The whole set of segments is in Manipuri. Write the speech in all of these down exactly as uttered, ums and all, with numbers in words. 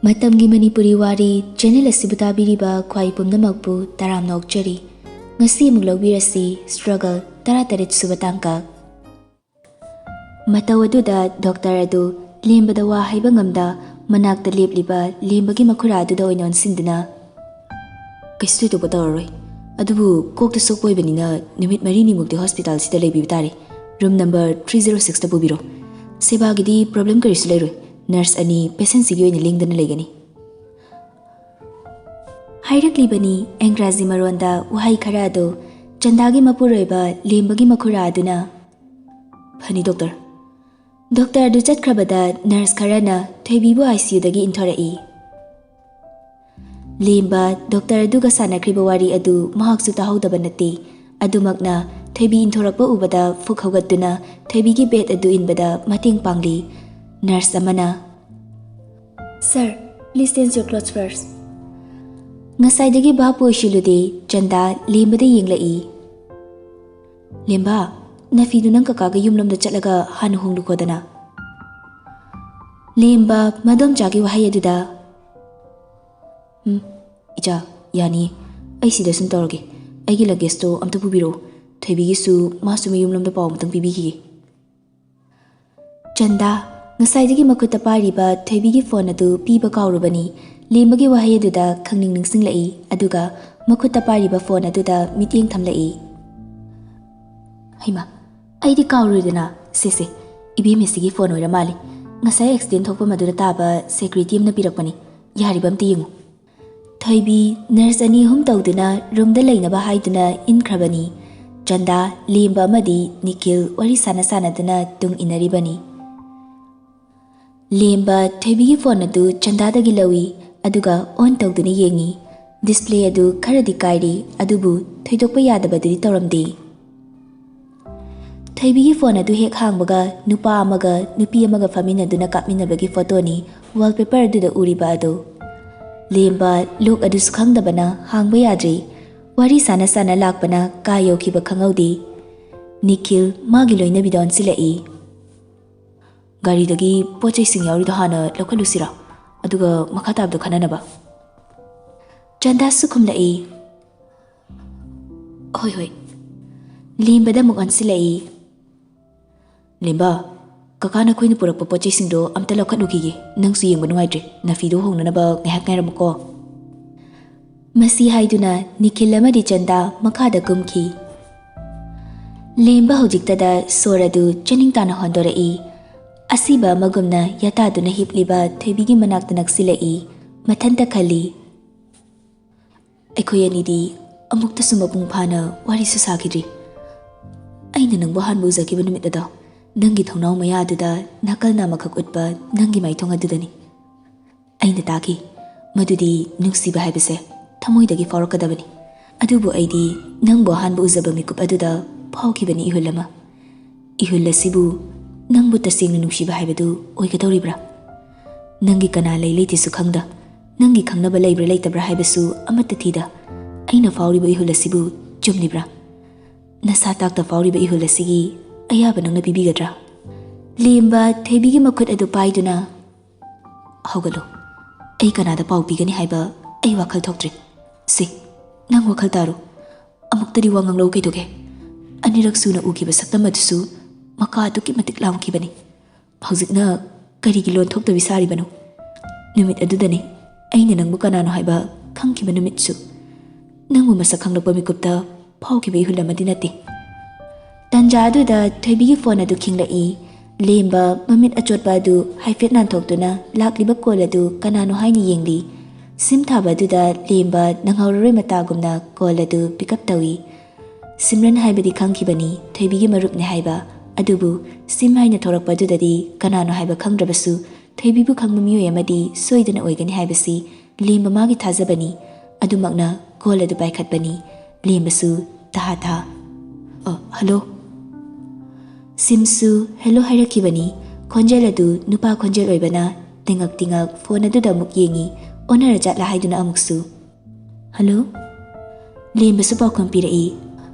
ꯃꯇꯝꯒꯤ ꯃꯅꯤꯄꯨꯔꯤ ꯋꯥꯔꯤ ꯆꯦꯅꯦꯜ ꯑꯁꯤꯕꯨ ꯇꯥꯕꯤꯔꯤꯕ ꯈ꯭ꯋꯥꯏ ꯄꯨꯝꯅꯃꯛꯄꯨ ꯇꯔꯥꯝꯅ ꯑꯣꯛꯆꯔꯤ꯫ ꯉꯁꯤ ꯑꯃꯨꯛ ꯂꯧꯕꯤꯔꯁꯤ struggle ꯇꯔꯥꯇꯔꯦꯠ ꯁꯨꯕ ꯇꯥꯡꯀꯛ꯫ ꯃꯇꯧ ꯑꯗꯨꯗ ꯗꯣꯛꯇꯔ ꯑꯗꯨ ꯂꯦꯝꯕꯗ ꯋꯥ ꯍꯥꯏꯕ ꯉꯝꯗ ꯃꯅꯥꯛꯇ ꯂꯦꯞꯂꯤꯕ ꯂꯦꯝꯕꯒꯤ ꯃꯈꯨꯔꯥ ꯑꯗꯨꯗ ꯑꯣꯏꯅ ꯑꯣꯟꯁꯤꯟꯗꯨꯅ, "ꯀꯩꯁꯨ ꯊꯣꯏꯗꯣꯛꯄ ꯇꯧꯔꯔꯣꯏ, ꯑꯗꯨꯕꯨ ꯀꯣꯛꯇ ꯁꯣꯛꯄ ꯑꯣꯏꯕꯅꯤꯅ ꯅꯨꯃꯤꯠ ꯃꯔꯤꯅꯤꯃꯨꯛꯇꯤ ꯍꯣꯁꯄꯤꯇꯥꯜꯁꯤꯗ ꯂꯩꯕꯤꯕ ꯇꯥꯔꯦ꯫ ꯔꯨꯝ ꯅꯝꯕꯔ ꯊ꯭ꯔꯤ ꯖꯤꯔꯣ ꯁꯤꯛꯁꯇ ꯄꯨꯕꯤꯔꯣ꯫ ꯁꯦꯕꯥꯒꯤꯗꯤ ꯄ꯭ꯔꯣꯕ꯭ꯂꯦꯝ ꯀꯔꯤꯁꯨ ꯂꯩꯔꯣꯏ꯫ ꯅꯔꯁ ꯑꯅꯤ ꯄꯦꯁꯦꯟꯁꯤꯒꯤ ꯑꯣꯏꯅ ꯂꯦꯡꯗꯅ ꯂꯩꯒꯅꯤ"꯫ ꯍꯥꯏꯔꯛꯂꯤꯕꯅꯤ ꯑꯦꯡꯒ꯭ꯔꯥꯖꯤ ꯃꯔꯣꯟꯗ ꯋꯥꯍꯩ ꯈꯔ ꯑꯗꯨ ꯆꯟꯗꯥꯒꯤ ꯃꯄꯨꯔꯣꯏꯕ ꯂꯦꯝꯕꯒꯤ ꯃꯈꯨꯔꯥ ꯑꯗꯨꯅ꯫ "ꯐꯅꯤ ꯗꯣꯛꯇꯔ"꯫ ꯗꯣꯛꯇꯔ ꯑꯗꯨ ꯆꯠꯈ꯭ꯔꯕꯗ ꯅꯔꯁ ꯈꯔꯅ ꯊꯣꯏꯕꯤꯕꯨ ꯑꯥꯏ ꯁꯤ ꯌꯨꯗꯒꯤ ꯏꯟꯊꯣꯔꯛꯏ꯫ ꯂꯦꯝꯕ ꯗꯣꯛꯇꯔ ꯑꯗꯨꯒ ꯁꯥꯟꯅꯈ꯭ꯔꯤꯕ ꯋꯥꯔꯤ ꯑꯗꯨ ꯃꯍꯥꯛꯁꯨ ꯇꯥꯍꯧꯗꯕ ꯅꯠꯇꯦ꯫ ꯑꯗꯨꯃꯛꯅ ꯊꯣꯏꯕꯤ ꯏꯟꯊꯣꯔꯛꯄ ꯎꯕꯗ ꯐꯨꯛ ꯍꯧꯒꯠꯇꯨꯅ ꯊꯣꯏꯕꯤꯒꯤ ꯕꯦꯗ ꯑꯗꯨ ꯏꯟꯕꯗ ꯃꯇꯦꯡ ꯄꯥꯡꯂꯤ꯫ ꯅꯔꯁ ꯑꯃꯅ, "Sir, please change your clothes first." ꯉꯁꯥꯏꯗꯒꯤ ꯚꯥꯞꯄꯨ ꯑꯣꯏꯁꯤꯜꯂꯨꯗꯦ꯫ ꯆꯟꯗꯥ ꯂꯦꯝꯕꯗ ꯌꯦꯡꯂꯛꯏ꯫ "ꯂꯦꯝꯕ, ꯅꯐꯤꯗꯨ ꯅꯪ ꯀꯀꯥꯒ ꯌꯨꯝꯂꯣꯝꯗ ꯆꯠꯂꯒ ꯍꯥꯟꯅ ꯍꯣꯡꯂꯨꯈꯣꯗꯅ"꯫ ꯂꯦꯝꯕ ꯃꯗꯣꯝꯆꯥꯒꯤ ꯋꯥꯍꯩ ꯑꯗꯨꯗ, "ꯎꯝ, ꯏꯆꯥ, ꯌꯥꯅꯤꯌꯦ꯫ ꯑꯩ ꯁꯤꯗ ꯁꯨꯝ ꯇꯧꯔꯒꯦ꯫ ꯑꯩꯒꯤ ꯂꯒꯦꯖꯇꯣ ꯑꯝꯇ ꯄꯨꯕꯤꯔꯛꯑꯣ꯫ ꯊꯣꯏꯕꯤꯒꯤꯁꯨ ꯃꯥꯁꯨ ꯃꯌꯨꯝꯂꯣꯝꯗ ꯄꯥꯎ ꯑꯃꯇꯪ ꯄꯤꯕꯤꯈꯤꯒꯦ"꯫ ꯆꯟꯗꯥ ꯉꯁꯥꯏꯗꯒꯤ ꯃꯈꯨꯠꯇ ꯄꯥꯏꯔꯤꯕ ꯊꯣꯏꯕꯤꯒꯤ ꯐꯣꯟ ꯑꯗꯨ ꯄꯤꯕ ꯀꯥꯎꯔꯨꯕꯅꯤ꯫ ꯂꯦꯝꯕꯒꯤ ꯋꯥꯍꯩ ꯑꯗꯨꯗ ꯈꯪꯅꯤꯡ ꯅꯤꯡꯁꯤꯡꯂꯛꯏ, ꯑꯗꯨꯒ ꯃꯈꯨꯠꯇ ꯄꯥꯏꯔꯤꯕ ꯐꯣꯟ ꯑꯗꯨꯗ ꯃꯤꯠꯌꯦꯡ ꯊꯝꯂꯛꯏ꯫ "ꯍꯩꯃꯥ, ꯑꯩꯗꯤ ꯀꯥꯎꯔꯨꯔꯦꯗꯅ꯫ ꯁꯦ ꯁꯦ, ꯏꯕꯦꯝ ꯑꯁꯤꯒꯤ ꯐꯣꯟ ꯑꯣꯏꯔ ꯃꯥꯜꯂꯦ꯫ ꯉꯁꯥꯏ ꯑꯦꯛꯁꯤꯗꯦꯟ ꯊꯣꯛꯄ ꯑꯗꯨꯗ ꯇꯥꯕ ꯁꯦꯀ꯭ꯌꯨꯔꯤꯇꯤ ꯑꯃꯅ ꯄꯤꯔꯛꯄꯅꯤ꯫ ꯌꯥꯔꯤꯕ ꯑꯝꯇ ꯌꯦꯡꯉꯨ"꯫ ꯊꯣꯏꯕꯤ ꯅꯔꯁ ꯑꯅꯤ ꯑꯍꯨꯝ ꯇꯧꯗꯨꯅ ꯔꯨꯝꯗ ꯂꯩꯅꯕ ꯍꯥꯏꯗꯨꯅ ꯏꯟꯈ꯭ꯔꯕꯅꯤ꯫ ꯆꯟꯗꯥ, ꯂꯦꯝꯕ ꯑꯃꯗꯤ ꯅꯤꯈꯤꯜ ꯋꯥꯔꯤ ꯁꯥꯟꯅ ꯁꯥꯟꯅꯗꯨꯅ ꯇꯨꯡ ꯏꯟꯅꯔꯤꯕꯅꯤ꯫ ꯂꯦꯝꯕ ꯊꯣꯏꯕꯤꯒꯤ ꯐꯣꯟ ꯑꯗꯨ ꯆꯟꯗꯥꯗꯒꯤ ꯂꯧꯏ, ꯑꯗꯨꯒ ꯑꯣꯟ ꯇꯧꯗꯨꯅ ꯌꯦꯡꯏ꯫ ꯗꯤꯁꯄ꯭ꯂꯦ ꯑꯗꯨ ꯈꯔꯗꯤ ꯀꯥꯏꯔꯤ, ꯑꯗꯨꯕꯨ ꯊꯣꯏꯗꯣꯛꯄ ꯌꯥꯗꯕꯗꯨꯗꯤ ꯇꯧꯔꯝꯗꯦ꯫ ꯊꯣꯏꯕꯤꯒꯤ ꯐꯣꯟ ꯑꯗꯨ ꯍꯦꯛ ꯍꯥꯡꯕꯒ ꯅꯨꯄꯥ ꯑꯃꯒ ꯅꯨꯄꯤ ꯑꯃꯒ ꯐꯝꯃꯤꯟꯅꯗꯨꯅ ꯀꯥꯞꯃꯤꯟꯅꯕꯒꯤ ꯐꯣꯇꯣꯅꯤ ꯋꯥꯜꯄꯦꯄꯔ ꯑꯗꯨꯗ ꯎꯔꯤꯕ ꯑꯗꯨ꯫ ꯂꯦꯝꯕ ꯂꯣꯛ ꯑꯗꯨꯁꯨ ꯈꯪꯗꯕꯅ ꯍꯥꯡꯕ ꯌꯥꯗ꯭ꯔꯤ꯫ ꯋꯥꯔꯤ ꯁꯥꯟꯅ ꯁꯥꯟꯅ ꯂꯥꯛꯄꯅ ꯀꯥ ꯌꯧꯈꯤꯕ ꯈꯪꯍꯧꯗꯦ꯫ ꯅꯤꯈꯤꯜ ꯃꯥꯒꯤ ꯂꯣꯏꯅꯕꯤꯗ ꯑꯣꯟꯁꯤꯜꯂꯛꯏ꯫ "ꯒꯥꯔꯤꯗꯒꯤ ꯄꯣꯠ ꯆꯩꯁꯤꯡ ꯌꯥꯎꯔꯤꯗꯣ ꯍꯥꯟꯅ ꯂꯧꯈꯠꯂꯨꯁꯤꯔꯥ? ꯑꯗꯨꯒ ꯃꯈꯥ ꯇꯥꯕꯗꯣ ꯈꯟꯅꯅꯕ꯫ ꯆꯟꯗꯥꯁꯨ ꯈꯨꯝꯂꯛꯏ, "ꯍꯣꯏ, ꯍꯣꯏ꯫" ꯂꯦꯝꯕꯗ ꯑꯃꯨꯛ ꯑꯣꯟꯁꯤꯜꯂꯛꯏ, "ꯂꯦꯝꯕ, ꯀꯀꯥ ꯅꯈꯣꯏꯅ ꯄꯨꯔꯛꯄ ꯄꯣꯠ ꯆꯩꯁꯤꯡꯗꯣ ꯑꯝꯇ ꯂꯧꯈꯠꯂꯨꯈꯤꯒꯦ꯫ ꯅꯪꯁꯨ ꯌꯦꯡꯕ ꯅꯨꯡꯉꯥꯏꯇ꯭ꯔꯦ꯫ ꯅꯐꯤꯗꯣ ꯍꯣꯡꯅꯅꯕ ꯉꯥꯏꯍꯥꯛ ꯉꯥꯏꯔꯝꯃꯨꯀꯣ꯫" ꯃꯁꯤ ꯍꯥꯏꯗꯨꯅ ꯅꯤꯈꯤꯜ ꯑꯃꯗꯤ ꯆꯟꯗꯥ ꯃꯈꯥꯗ ꯀꯨꯝꯈꯤ꯫ ꯂꯦꯝꯕ ꯍꯧꯖꯤꯛꯇꯗ ꯁꯣꯔ ꯑꯗꯨ ꯆꯅꯤꯡ ꯇꯥꯅ ꯍꯣꯟꯗꯣꯔꯛꯏ꯫ ꯑꯁꯤꯕ ꯑꯃꯒꯨꯝꯅ ꯌꯥꯇꯥꯗꯨꯅ ꯍꯤꯞꯂꯤꯕ ꯊꯣꯏꯕꯤꯒꯤ ꯃꯅꯥꯛꯇ ꯅꯛꯁꯤꯜꯂꯛꯏ꯫ ꯃꯊꯟꯇ ꯈꯜꯂꯤ, "ꯑꯩꯈꯣꯏ ꯑꯅꯤꯗꯤ ꯑꯃꯨꯛꯇꯁꯨ ꯃꯄꯨꯡ ꯐꯥꯅ ꯋꯥꯔꯤꯁꯨ ꯁꯥꯈꯤꯗ꯭ꯔꯤ꯫ ꯑꯩꯅ ꯅꯪꯕꯨ ꯑꯍꯥꯟꯕ ꯎꯖꯈꯤꯕ ꯅꯨꯃꯤꯠ ꯑꯗꯣ, ꯅꯪꯒꯤ ꯊꯣꯡꯅꯥꯎ ꯃꯌꯥ ꯑꯗꯨꯗ ꯅꯥꯀꯜ ꯅꯥꯝꯃꯈꯛ ꯎꯠꯄ ꯅꯪꯒꯤ ꯃꯥꯏꯊꯣꯡ ꯑꯗꯨꯗꯅꯤ꯫ ꯑꯩꯅ ꯇꯥꯈꯤ ꯃꯗꯨꯗꯤ ꯅꯨꯡꯁꯤꯕ ꯍꯥꯏꯕꯁꯦ ꯊꯃꯣꯏꯗꯒꯤ ꯐꯥꯎꯔꯛꯀꯗꯕꯅꯤ꯫ ꯑꯗꯨꯕꯨ ꯑꯩꯗꯤ ꯅꯪꯕꯨ ꯑꯍꯥꯟꯕ ꯎꯖꯕ ꯃꯤꯀꯨꯞ ꯑꯗꯨꯗ ꯐꯥꯎꯈꯤꯕꯅꯤ ꯏꯍꯨꯜ ꯑꯃ꯫ ꯏꯍꯨꯜ ꯑꯁꯤꯕꯨ ꯅꯪꯕꯨ ꯇꯁꯦꯡꯅ ꯅꯨꯡꯁꯤꯕ ꯍꯥꯏꯕꯗꯨ ꯑꯣꯏꯒꯗꯧꯔꯤꯕ꯭ꯔꯥ? ꯅꯪꯒꯤ ꯀꯅꯥ ꯂꯩ ꯂꯩꯇꯦꯁꯨ ꯈꯪꯗ, ꯅꯪꯒꯤ ꯈꯪꯅꯕ ꯂꯩꯕ꯭ꯔꯥ ꯂꯩꯇꯕ꯭ꯔꯥ ꯍꯥꯏꯕꯁꯨ ꯑꯃꯠꯇ ꯊꯤꯗ, ꯑꯩꯅ ꯐꯥꯎꯔꯤꯕ ꯏꯍꯨꯜ ꯑꯁꯤꯕꯨ ꯆꯨꯝꯂꯤꯕ꯭ꯔꯥ? ꯅꯁꯥ ꯇꯥꯛꯇ ꯐꯥꯎꯔꯤꯕ ꯏꯍꯨꯜ ꯑꯁꯤꯒꯤ ꯑꯌꯥꯕ ꯅꯪꯅ ꯄꯤꯕꯤꯒꯗ꯭ꯔꯥ?" ꯂꯦꯝꯕ ꯊꯣꯏꯕꯤꯒꯤ ꯃꯈꯨꯠ ꯑꯗꯨ ꯄꯥꯏꯗꯨꯅ, "ꯍꯧꯒꯠꯂꯨ꯫ ꯑꯩ ꯀꯅꯥꯗ ꯄꯥꯎ ꯄꯤꯒꯅꯤ ꯍꯥꯏꯕ ꯑꯩ ꯋꯥꯈꯜ ꯊꯣꯛꯇ꯭ꯔꯤ꯫ ꯁꯤ, ꯅꯪ ꯋꯥꯈꯜ ꯇꯥꯔꯨ꯫ ꯑꯃꯨꯛꯇꯗꯤ ꯋꯥ ꯉꯥꯡꯂꯛꯎ ꯀꯩꯗꯧꯒꯦ? ꯑꯅꯤꯔꯛ ꯁꯨꯅ ꯎꯈꯤꯕ ꯁꯛꯇꯝ ꯑꯗꯨꯁꯨ ꯃꯀꯥ ꯑꯗꯨꯛꯀꯤ ꯃꯇꯤꯛ ꯂꯥꯎꯈꯤꯕꯅꯤ꯫ ꯍꯧꯖꯤꯛꯅ ꯀꯔꯤꯒꯤ ꯂꯣꯟ ꯊꯣꯛꯇꯕꯤ ꯁꯥꯔꯤꯕꯅꯣ? ꯅꯨꯃꯤꯠ ꯑꯗꯨꯗꯅꯤ ꯑꯩꯅ ꯅꯪꯕꯨ ꯀꯅꯥꯅꯣ ꯍꯥꯏꯕ ꯈꯪꯈꯤꯕ ꯅꯨꯃꯤꯠꯁꯨ꯫ ꯅꯪꯕꯨ ꯃꯁꯛ ꯈꯪꯂꯛꯄ ꯃꯤꯀꯨꯞꯇ ꯐꯥꯎꯈꯤꯕ ꯏꯍꯨꯜ ꯑꯃꯗꯤ ꯅꯠꯇꯦ꯫" ꯇꯟꯖꯥ ꯑꯗꯨꯗ ꯊꯣꯏꯕꯤꯒꯤ ꯐꯣꯟ ꯑꯗꯨ ꯈꯤꯡꯂꯛꯏ꯫ ꯂꯦꯝꯕ ꯃꯃꯤꯠ ꯑꯆꯣꯠꯄ ꯑꯗꯨ ꯍꯥꯏꯐꯦꯠ ꯅꯥꯟꯊꯣꯛꯇꯨꯅ ꯂꯥꯛꯂꯤꯕ ꯀꯣꯜ ꯑꯗꯨ ꯀꯅꯥꯅꯣ ꯍꯥꯏꯅ ꯌꯦꯡꯂꯤ꯫ ꯁꯤꯝ ꯊꯥꯕ ꯑꯗꯨꯗ ꯂꯦꯝꯕ ꯅꯪꯍꯧꯔꯔꯣꯏ ꯃꯇꯥꯒꯨꯝꯅ ꯀꯣꯜ ꯑꯗꯨ ꯄꯤꯛ ꯑꯞ ꯇꯧꯏ꯫ ꯁꯤꯝꯔꯟ ꯍꯥꯏꯕꯗꯤ ꯈꯪꯈꯤꯕꯅꯤ, ꯊꯣꯏꯕꯤꯒꯤ ꯃꯔꯨꯞꯅꯤ ꯍꯥꯏꯕ꯫ ꯑꯗꯨꯕꯨ ꯁꯤꯝ ꯍꯥꯏꯅ ꯊꯣꯔꯛꯄ ꯑꯗꯨꯗꯗꯤ ꯀꯅꯥꯅꯣ ꯍꯥꯏꯕ ꯈꯪꯗ꯭ꯔꯕꯁꯨ, ꯊꯣꯏꯕꯤꯕꯨ ꯈꯪꯕ ꯃꯤꯑꯣꯏ ꯑꯃꯗꯤ ꯁꯣꯏꯗꯅ ꯑꯣꯏꯒꯅꯤ ꯍꯥꯏꯕꯁꯤ ꯂꯦꯝꯕ ꯃꯥꯒꯤ ꯊꯥꯖꯕꯅꯤ꯫ ꯑꯗꯨꯃꯛꯅ ꯀꯣꯜ ꯑꯗꯨ ꯄꯥꯏꯈꯠꯄꯅꯤ꯫ ꯂꯦꯝꯕꯁꯨ ꯇꯍꯥ ꯇꯍꯥ, "ꯑ, ꯍꯜꯂꯣ?" ꯁꯤꯝꯁꯨ ꯍꯦꯜꯂꯣ ꯍꯥꯏꯔꯛꯈꯤꯕꯅꯤ꯫ ꯈꯣꯟꯖꯦꯜ ꯑꯗꯨ ꯅꯨꯄꯥ ꯈꯣꯟꯖꯦꯜ ꯑꯣꯏꯕꯅ ꯇꯤꯉꯛ ꯇꯤꯉꯛ ꯐꯣꯟ ꯑꯗꯨꯗ ꯑꯃꯨꯛ ꯌꯦꯡꯉꯤ꯫ ꯑꯣꯟꯅꯔ ꯖꯥꯠꯂꯥ ꯍꯥꯏꯗꯨꯅ ꯑꯃꯨꯛꯁꯨ, "ꯍꯜꯂꯣ?" ꯂꯦꯝꯕꯁꯨ ꯄꯥꯎꯈꯨꯝ ꯄꯤꯔꯛꯏ,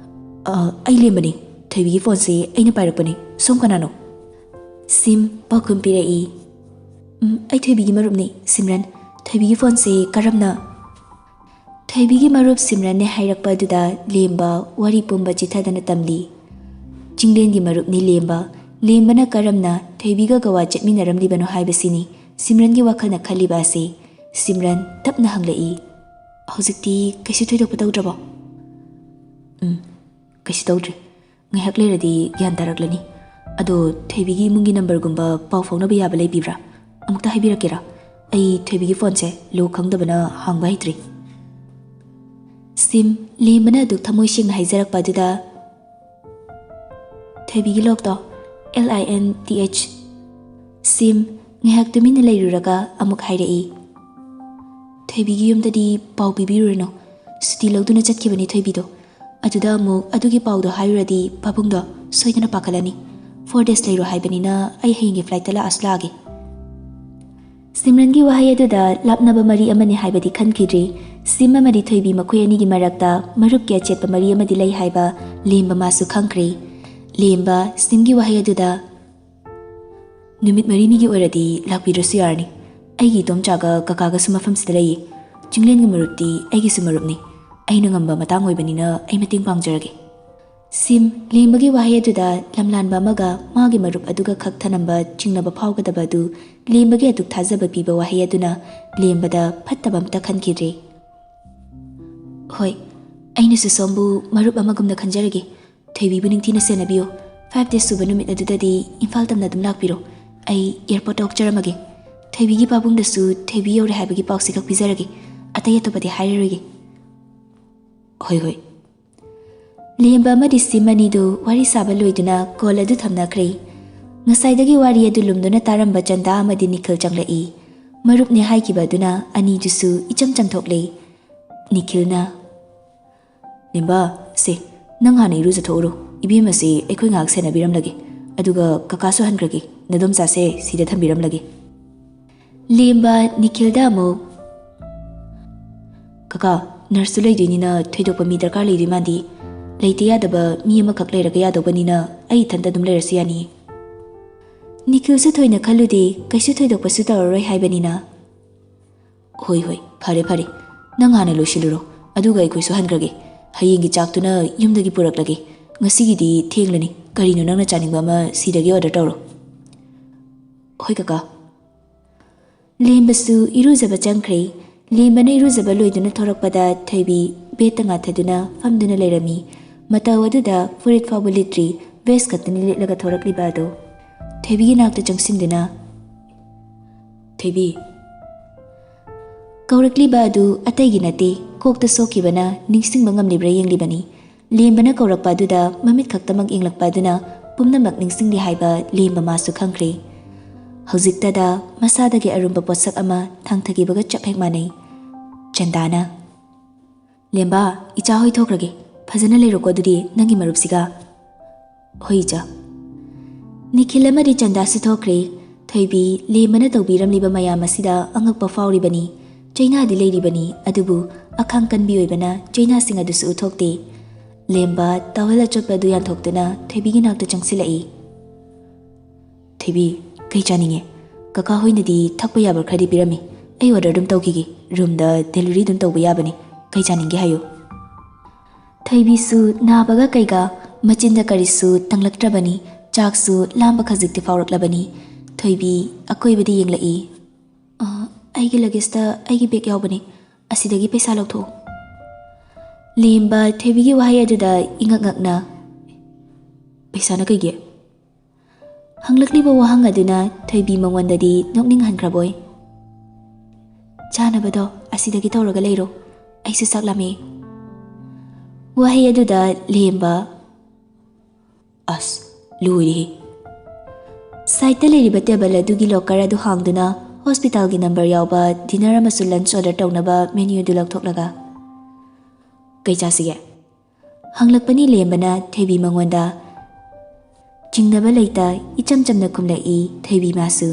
"ꯑ, ꯑꯩ ꯂꯦꯝꯕꯅꯤ꯫ ꯊꯣꯏꯕꯤꯒꯤ ꯐꯣꯟꯁꯤ ꯑꯩꯅ ꯄꯥꯏꯔꯛꯄꯅꯤ꯫ ꯁꯣꯝ ꯀꯅꯥꯅꯣ?" ꯁꯤꯝ ꯄꯥꯎꯈꯨꯝ ꯄꯤꯔꯛꯏ, ꯎꯝ, ꯑꯩ ꯊꯣꯏꯕꯤꯒꯤ ꯃꯔꯨꯞꯅꯤ, ꯁꯤꯝꯔꯟ꯫ ꯊꯣꯏꯕꯤꯒꯤ ꯐꯣꯟꯁꯦ ꯀꯔꯝꯅ? ꯊꯣꯏꯕꯤꯒꯤ ꯃꯔꯨꯞ ꯁꯤꯝꯔꯟꯅꯦ ꯍꯥꯏꯔꯛꯄ ꯑꯗꯨꯗ ꯂꯦꯝꯕ ꯋꯥꯔꯤ ꯄꯨꯝꯕ ꯆꯤꯊꯗꯅ ꯇꯝꯂꯤ꯫ ꯆꯤꯡꯂꯦꯟꯒꯤ ꯃꯔꯨꯞꯅꯤ ꯂꯦꯝꯕ꯫ ꯂꯦꯝꯕꯅ ꯀꯔꯝꯅ ꯊꯣꯏꯕꯤꯒ ꯒꯋꯥ ꯆꯠꯃꯤꯟꯅꯔꯝꯂꯤꯕꯅꯣ ꯍꯥꯏꯕꯁꯤꯅꯤ ꯁꯤꯝꯔꯟꯒꯤ ꯋꯥꯈꯜꯅ ꯈꯜꯂꯤꯕ ꯑꯁꯤ꯫ ꯁꯤꯝꯔꯟ ꯇꯞꯅ ꯍꯪꯂꯛꯏ, "ꯍꯧꯖꯤꯛꯇꯤ ꯀꯩꯁꯨ ꯊꯣꯏꯗꯣꯛꯄ ꯇꯧꯗ꯭ꯔꯕꯣ?" "ꯎꯝ, ꯀꯩꯁꯨ ꯇꯧꯗ꯭ꯔꯤ꯫ ꯉꯥꯏꯍꯥꯛ ꯂꯩꯔꯗꯤ ꯒ꯭ꯌꯥꯟ ꯇꯥꯔꯛꯂꯅꯤ꯫ ꯑꯗꯣ ꯊꯣꯏꯕꯤꯒꯤ ꯏꯃꯨꯡꯒꯤ ꯅꯝꯕꯔꯒꯨꯝꯕ ꯄꯥꯎ ꯐꯥꯎꯅꯕ ꯌꯥꯕ ꯂꯩꯕꯤꯕ꯭ꯔꯥ? ꯑꯃꯨꯛꯇ ꯍꯥꯏꯕꯤꯔꯛꯀꯦꯔꯥ? ꯑꯩ ꯊꯣꯏꯕꯤꯒꯤ ꯐꯣꯟꯁꯦ ꯂꯣꯛ ꯈꯪꯗꯕꯅ ꯍꯥꯡꯕ ꯍꯩꯇ꯭ꯔꯤ꯫" ꯁꯤꯝ, ꯂꯦꯝꯕꯅ ꯑꯗꯨꯛ ꯊꯃꯣꯏ ꯁꯦꯡꯅ ꯍꯥꯏꯖꯔꯛꯄ ꯑꯗꯨꯗ, "ꯊꯣꯏꯕꯤꯒꯤ ꯂꯣꯛꯇꯣ, L I N T H꯫ ꯁꯤꯝ ꯉꯥꯏꯍꯥꯛ ꯇꯨꯃꯤꯟꯅ ꯂꯩꯔꯨꯔꯒ ꯑꯃꯨꯛ ꯍꯥꯏꯔꯛꯏ, "ꯊꯣꯏꯕꯤꯒꯤ ꯌꯨꯝꯗꯗꯤ ꯄꯥꯎ ꯄꯤꯕꯤꯔꯨꯔꯅꯨ꯫ ꯁꯨꯇꯤ ꯂꯧꯗꯨꯅ ꯆꯠꯈꯤꯕꯅꯤ ꯊꯣꯏꯕꯤꯗꯣ꯫ ꯑꯗꯨꯗ ꯑꯃꯨꯛ ꯑꯗꯨꯒꯤ ꯄꯥꯎꯗꯣ ꯍꯥꯏꯔꯨꯔꯗꯤ ꯄꯥꯕꯨꯡꯗꯣ ꯁꯣꯏꯗꯅ ꯄꯥꯈꯠꯂꯅꯤ꯫ Four days ꯂꯩꯔꯣ ꯍꯥꯏꯕꯅꯤꯅ ꯑꯩ ꯍꯌꯦꯡꯒꯤ flightꯇ ꯂꯥꯛꯑꯁꯨ ꯂꯥꯛꯑꯒꯦ꯫" ꯁꯤꯝꯔꯟꯒꯤ ꯋꯥꯍꯩ ꯑꯗꯨꯗ ꯂꯥꯞꯅꯕ ꯃꯔꯤ ꯑꯃꯅꯤ ꯍꯥꯏꯕꯗꯤ ꯈꯟꯈꯤꯗ꯭ꯔꯤ꯫ ꯁꯤꯝ ꯑꯃꯗꯤ ꯊꯣꯏꯕꯤ ꯃꯈꯣꯏ ꯑꯅꯤꯒꯤ ꯃꯔꯛꯇ ꯃꯔꯨꯞꯀꯤ ꯑꯆꯦꯠꯄ ꯃꯔꯤ ꯑꯃꯗꯤ ꯂꯩ ꯍꯥꯏꯕ ꯂꯦꯝꯕ ꯃꯥꯁꯨ ꯈꯪꯈ꯭ꯔꯦ꯫ ꯂꯦꯝꯕ ꯁꯤꯝꯒꯤ ꯋꯥꯍꯩ ꯑꯗꯨꯗ, "ꯅꯨꯃꯤꯠ ꯃꯔꯤꯅꯤꯒꯤ ꯑꯣꯏꯔꯗꯤ ꯂꯥꯛꯄꯤꯗ꯭ꯔꯁꯨ ꯌꯥꯔꯅꯤ꯫ ꯑꯩꯒꯤ ꯏꯗꯣꯝꯆꯥꯒ ꯀꯀꯥꯒꯁꯨ ꯃꯐꯝꯁꯤꯗ ꯂꯩꯌꯦ꯫ ꯆꯤꯡꯂꯦꯟꯒꯤ ꯃꯔꯨꯞꯇꯤ ꯑꯩꯒꯤꯁꯨ ꯃꯔꯨꯞꯅꯤ꯫ ꯑꯩꯅ ꯉꯝꯕ ꯃꯇꯥꯡ ꯑꯣꯏꯕꯅꯤꯅ ꯑꯩ ꯃꯇꯦꯡ ꯄꯥꯡꯖꯔꯒꯦ꯫" ꯁꯤꯝ, ꯂꯦꯝꯕꯒꯤ ꯋꯥꯍꯩ ꯑꯗꯨꯗ ꯂꯝꯂꯥꯟꯕ ꯑꯃꯒ ꯃꯥꯒꯤ ꯃꯔꯨꯞ ꯑꯗꯨꯒ ꯈꯛ ꯊꯅꯝꯕ ꯆꯤꯡꯅꯕ ꯐꯥꯎꯒꯗꯕ ꯑꯗꯨ ꯂꯦꯝꯕꯒꯤ ꯑꯗꯨꯛ ꯊꯥꯖꯕ ꯄꯤꯕ ꯋꯥꯍꯩ ꯑꯗꯨꯅ ꯂꯦꯝꯕꯗ ꯐꯠꯇꯕ ꯑꯝꯇ ꯈꯟꯈꯤꯗ꯭ꯔꯦ꯫ "ꯍꯣꯏ, ꯑꯩꯅꯁꯨ ꯁꯣꯝꯕꯨ ꯃꯔꯨꯞ ꯑꯃꯒꯨꯝꯅ ꯈꯟꯖꯔꯒꯦ꯫ ꯊꯣꯏꯕꯤꯕꯨ ꯅꯤꯡꯊꯤꯅ ꯁꯦꯟꯅꯕꯤꯌꯨ꯫ Five days ꯁꯨꯕ ꯅꯨꯃꯤꯠ ꯑꯗꯨꯗꯗꯤ ꯏꯝꯐꯥꯜ ꯇꯝꯅ ꯑꯗꯨꯝ ꯂꯥꯛꯄꯤꯔꯣ꯫ ꯑꯩ airportꯇ ꯑꯣꯛꯆꯔꯝꯃꯒꯦ꯫ ꯊꯣꯏꯕꯤꯒꯤ ꯄꯥꯕꯨꯡꯗꯁꯨ ꯊꯣꯏꯕꯤ ꯌꯧꯔꯦ ꯍꯥꯏꯕꯒꯤ ꯄꯥꯎꯁꯤ ꯈꯛ ꯄꯤꯖꯔꯒꯦ꯫ ꯑꯇꯩ ꯑꯇꯣꯞꯄꯗꯤ ꯍꯥꯏꯔꯔꯣꯏꯒꯦ꯫" "ꯍꯣꯏ, ꯍꯣꯏ꯫" ꯂꯦꯝꯕ ꯑꯃꯗꯤ ꯁꯤꯝ ꯑꯅꯤꯗꯨ ꯋꯥꯔꯤ ꯁꯥꯕ ꯂꯣꯏꯗꯨꯅ call ꯑꯗꯨ ꯊꯝꯅꯈ꯭ꯔꯦ꯫ ꯉꯁꯥꯏꯗꯒꯤ ꯋꯥꯔꯤ ꯑꯗꯨ ꯂꯨꯝꯗꯨꯅ ꯇꯥꯔꯝꯕ ꯆꯟꯗꯥ ꯑꯃꯗꯤ ꯅꯤꯈꯤꯜ ꯆꯪꯂꯛꯏ꯫ ꯃꯔꯨꯞꯅꯦ ꯍꯥꯏꯈꯤꯕ ꯑꯗꯨꯅ ꯑꯅꯤꯗꯨꯁꯨ ꯏꯆꯝ ꯆꯝꯊꯣꯛꯂꯦ꯫ ꯅꯤꯈꯤꯜꯅ, "ꯂꯦꯝꯕ, ꯁꯦ, ꯅꯪ ꯍꯥꯟꯅ ꯏꯔꯨꯖꯊꯣꯛꯎꯔꯣ꯫ ꯏꯕꯦꯝꯃꯁꯦ ꯑꯩꯈꯣꯏ ꯉꯥꯏꯍꯥꯛ ꯁꯦꯟꯅꯕꯤꯔꯝꯂꯒꯦ꯫ ꯑꯗꯨꯒ ꯀꯀꯥꯁꯨ ꯍꯟꯈ꯭ꯔꯒꯦ꯫ ꯅꯗꯣꯝꯆꯥꯁꯦ ꯁꯤꯗ ꯊꯝꯕꯤꯔꯝꯂꯒꯦ꯫" ꯂꯦꯝꯕ ꯅꯤꯈꯤꯜꯗ ꯑꯃꯨꯛ, "ꯀꯀꯥ, nurseꯇꯨ ꯂꯩꯗꯣꯏꯅꯤꯅ ꯊꯣꯏꯗꯣꯛꯄ ꯃꯤ ꯗꯔꯀꯥꯔ ꯂꯩꯗꯣꯏ ꯃꯥꯟꯗꯦ꯫ ꯂꯩꯇ ꯌꯥꯗꯕ ꯃꯤ ꯑꯃꯈꯛ ꯂꯩꯔꯒ ꯌꯥꯗꯧꯕꯅꯤꯅ ꯑꯩ ꯏꯊꯟꯇ ꯑꯗꯨꯝ ꯂꯩꯔꯁꯨ ꯌꯥꯅꯤꯌꯦ꯫" ꯅꯤꯈꯤꯜꯁꯨ ꯊꯣꯏꯅ ꯈꯜꯂꯨꯗꯦ, ꯀꯩꯁꯨ ꯊꯣꯏꯗꯣꯛꯄꯁꯨ ꯇꯧꯔꯔꯣꯏ ꯍꯥꯏꯕꯅꯤꯅ꯫ "ꯍꯣꯏ ꯍꯣꯏ, ꯐꯔꯦ ꯐꯔꯦ, ꯅꯪ ꯍꯥꯟꯅ ꯂꯣꯏꯁꯤꯜꯂꯨꯔꯣ, ꯑꯗꯨꯒ ꯑꯩꯈꯣꯏꯁꯨ ꯍꯟꯈ꯭ꯔꯒꯦ꯫ ꯍꯌꯦꯡꯒꯤ ꯆꯥꯛꯇꯨꯅ ꯌꯨꯝꯗꯒꯤ ꯄꯨꯔꯛꯂꯒꯦ꯫ ꯉꯁꯤꯒꯤꯗꯤ ꯊꯦꯡꯂꯅꯤ, ꯀꯔꯤꯅꯣ ꯅꯪꯅ ꯆꯥꯅꯤꯡꯕ ꯑꯃ ꯁꯤꯗꯒꯤ ꯑꯣꯔꯗꯔ ꯇꯧꯔꯣ꯫" "ꯍꯣꯏ ꯀꯀꯥ꯫" ꯂꯦꯝꯕꯁꯨ ꯏꯔꯨꯖꯕ ꯆꯪꯈ꯭ꯔꯦ꯫ ꯂꯦꯝꯕꯅ ꯏꯔꯨꯖꯕ ꯂꯣꯏꯗꯨꯅ ꯊꯣꯔꯛꯄꯗ ꯊꯣꯏꯕꯤ ꯕꯦꯠꯇ ꯉꯥꯊꯗꯨꯅ ꯐꯝꯗꯨꯅ ꯂꯩꯔꯝꯃꯤ꯫ ꯃꯇꯧ ꯑꯗꯨꯗ ꯐꯨꯔꯤꯠ ꯐꯥꯎꯕ ꯂꯤꯠꯇ꯭ꯔꯤ, ꯚꯦꯁ ꯈꯛꯇꯅꯤ ꯂꯤꯠꯂꯒ ꯊꯣꯔꯛꯂꯤꯕ ꯑꯗꯨ꯫ ꯊꯣꯏꯕꯤꯒꯤ ꯅꯥꯛꯇ ꯆꯪꯁꯤꯟꯗꯨꯅ, "ꯊꯣꯏꯕꯤ꯫" ꯀꯧꯔꯛꯂꯤꯕ ꯑꯗꯨ ꯑꯇꯩꯒꯤ ꯅꯠꯇꯦ, ꯀꯣꯛꯇ ꯁꯣꯛꯈꯤꯕꯅ ꯅꯤꯡꯁꯤꯡꯕ ꯉꯝꯂꯤꯕ꯭ꯔꯥ ꯌꯦꯡꯂꯤꯕꯅꯤ꯫ ꯂꯦꯝꯕꯅ ꯀꯧꯔꯛꯄ ꯑꯗꯨꯗ ꯃꯃꯤꯠ ꯈꯛꯇꯃꯛ ꯌꯦꯡꯂꯛꯄ ꯑꯗꯨꯅ ꯄꯨꯝꯅꯃꯛ ꯅꯤꯡꯁꯤꯡꯂꯤ ꯍꯥꯏꯕ ꯂꯦꯝꯕ ꯃꯥꯁꯨ ꯈꯪꯈ꯭ꯔꯦ꯫ ꯍꯧꯖꯤꯛꯇꯗ ꯃꯁꯥꯗꯒꯤ ꯑꯔꯨꯝꯕ ꯄꯣꯠꯁꯛ ꯑꯃ ꯊꯥꯡꯊꯈꯤꯕꯒ ꯆꯞ ꯍꯦꯛ ꯃꯥꯟꯅꯩ꯫ ꯆꯟꯗꯥꯅ, "ꯂꯦꯝꯕ, ꯏꯆꯥ ꯍꯣꯏ ꯊꯣꯛꯈ꯭ꯔꯒꯦ꯫ ꯐꯖꯅ ꯂꯩꯔꯣꯀꯣ ꯑꯗꯨꯗꯤ ꯅꯪꯒꯤ ꯃꯔꯨꯞꯁꯤꯒ꯫" "ꯍꯣꯏ ꯏꯆꯥ꯫" ꯅꯤꯈꯤꯜ ꯑꯃꯗꯤ ꯆꯟꯗꯥꯁꯨ ꯊꯣꯛꯈ꯭ꯔꯦ꯫ ꯊꯣꯏꯕꯤ ꯂꯦꯝꯕꯅ ꯇꯧꯕꯤꯔꯝꯂꯤꯕ ꯃꯌꯥꯝ ꯑꯁꯤꯗ ꯑꯉꯛꯄ ꯐꯥꯎꯔꯤꯕꯅꯤ꯫ ꯆꯩꯅꯥꯗꯤ ꯂꯩꯔꯤꯕꯅꯤ, ꯑꯗꯨꯕꯨ ꯑꯈꯥꯡ ꯀꯟꯕꯤ ꯑꯣꯏꯕꯅ ꯆꯩꯅꯥꯁꯤꯡ ꯑꯗꯨꯁꯨ ꯎꯠꯊꯣꯛꯇꯦ꯫ ꯂꯦꯝꯕ ꯇꯥꯋꯦꯜ ꯑꯆꯣꯠꯄ ꯑꯗꯨ ꯌꯥꯟꯊꯣꯛꯇꯨꯅ ꯊꯣꯏꯕꯤꯒꯤ ꯅꯥꯛꯇ ꯆꯪꯁꯤꯜꯂꯛꯏ꯫ "ꯊꯣꯏꯕꯤ, ꯀꯩ ꯆꯥꯅꯤꯡꯉꯦ? ꯀꯀꯥ ꯍꯣꯏꯅꯗꯤ ꯊꯛꯄ ꯌꯥꯕ ꯈꯔꯗꯤ ꯄꯤꯔꯝꯃꯤ꯫ ꯑꯩ ꯑꯣꯔꯗꯔ ꯑꯗꯨꯝ ꯇꯧꯈꯤꯒꯦ꯫ ꯔꯨꯝꯗ ꯗꯦꯂꯤꯚꯔꯤ ꯑꯗꯨꯝ ꯇꯧꯕ ꯌꯥꯕꯅꯤ꯫ ꯀꯩ ꯆꯥꯅꯤꯡꯒꯦ ꯍꯥꯏꯌꯨ꯫" ꯊꯣꯏꯕꯤꯁꯨ ꯅꯥꯕꯒ ꯀꯩꯒ ꯃꯆꯤꯟꯗ ꯀꯔꯤꯁꯨ ꯇꯪꯂꯛꯇ꯭ꯔꯕꯅꯤ꯫ ꯆꯥꯛꯁꯨ ꯂꯥꯝꯕ ꯈꯖꯤꯛꯇꯤ ꯐꯥꯎꯔꯛꯂꯕꯅꯤ꯫ ꯊꯣꯏꯕꯤ ꯑꯀꯣꯏꯕꯗ ꯌꯦꯡꯂꯛꯏ꯫ "ꯑ, ꯑꯩꯒꯤ ꯂꯒꯦꯖꯇ ꯑꯩꯒꯤ ꯕꯦꯒ ꯌꯥꯎꯕꯅꯤ꯫ ꯑꯁꯤꯗꯒꯤ ꯄꯩꯁꯥ ꯂꯧꯊꯣꯛꯑꯣ꯫" ꯂꯦꯝꯕ ꯊꯣꯏꯕꯤꯒꯤ ꯋꯥꯍꯩ ꯑꯗꯨꯗ ꯏꯉꯛ ꯉꯛꯅ, "ꯄꯩꯁꯥꯅ ꯀꯩꯒꯤ?" ꯍꯪꯂꯛꯂꯤꯕ ꯋꯥꯍꯪ ꯑꯗꯨꯅ ꯊꯣꯏꯕꯤ ꯃꯉꯣꯟꯗꯗꯤ ꯅꯣꯛꯅꯤꯡꯍꯟꯈ꯭ꯔꯕꯣꯏ꯫ "ꯆꯥꯅꯕꯗꯣ ꯑꯁꯤꯗꯒꯤ ꯇꯧꯔꯒ ꯂꯩꯔꯣ, ꯑꯩꯁꯨ ꯆꯥꯛ ꯂꯥꯝꯃꯦ꯫" ꯋꯥꯍꯩ ꯑꯗꯨꯗ ꯂꯦꯝꯕ, "ꯑꯁ, ꯂꯣꯏꯔꯦꯍꯦ꯫" ꯁꯥꯏꯠꯇ ꯂꯩꯔꯤꯕ ꯇꯦꯕꯜ ꯑꯗꯨꯒꯤ ꯂꯣꯀꯔ ꯑꯗꯨ ꯍꯥꯡꯗꯨꯅ ꯍꯣꯁꯄꯤꯇꯥꯜꯒꯤ ꯅꯝꯕꯔ ꯌꯥꯎꯕ ꯗꯤꯅꯔ ꯑꯃꯁꯨꯡ ꯂꯟꯆ ꯑꯣꯔꯗꯔ ꯇꯧꯅꯕ ꯃꯦꯅ꯭ꯌꯨ ꯑꯗꯨ ꯂꯧꯊꯣꯛꯂꯒ, "ꯀꯩ ꯆꯥꯁꯤꯒꯦ?" ꯍꯪꯂꯛꯄꯅꯤ ꯂꯦꯝꯕꯅ ꯊꯣꯏꯕꯤ ꯃꯉꯣꯟꯗ꯫ ꯆꯤꯡꯅꯕ ꯂꯩꯇ ꯏꯆꯝ ꯆꯝꯅ ꯈꯨꯝꯂꯛꯏ ꯊꯣꯏꯕꯤ ꯃꯥꯁꯨ꯫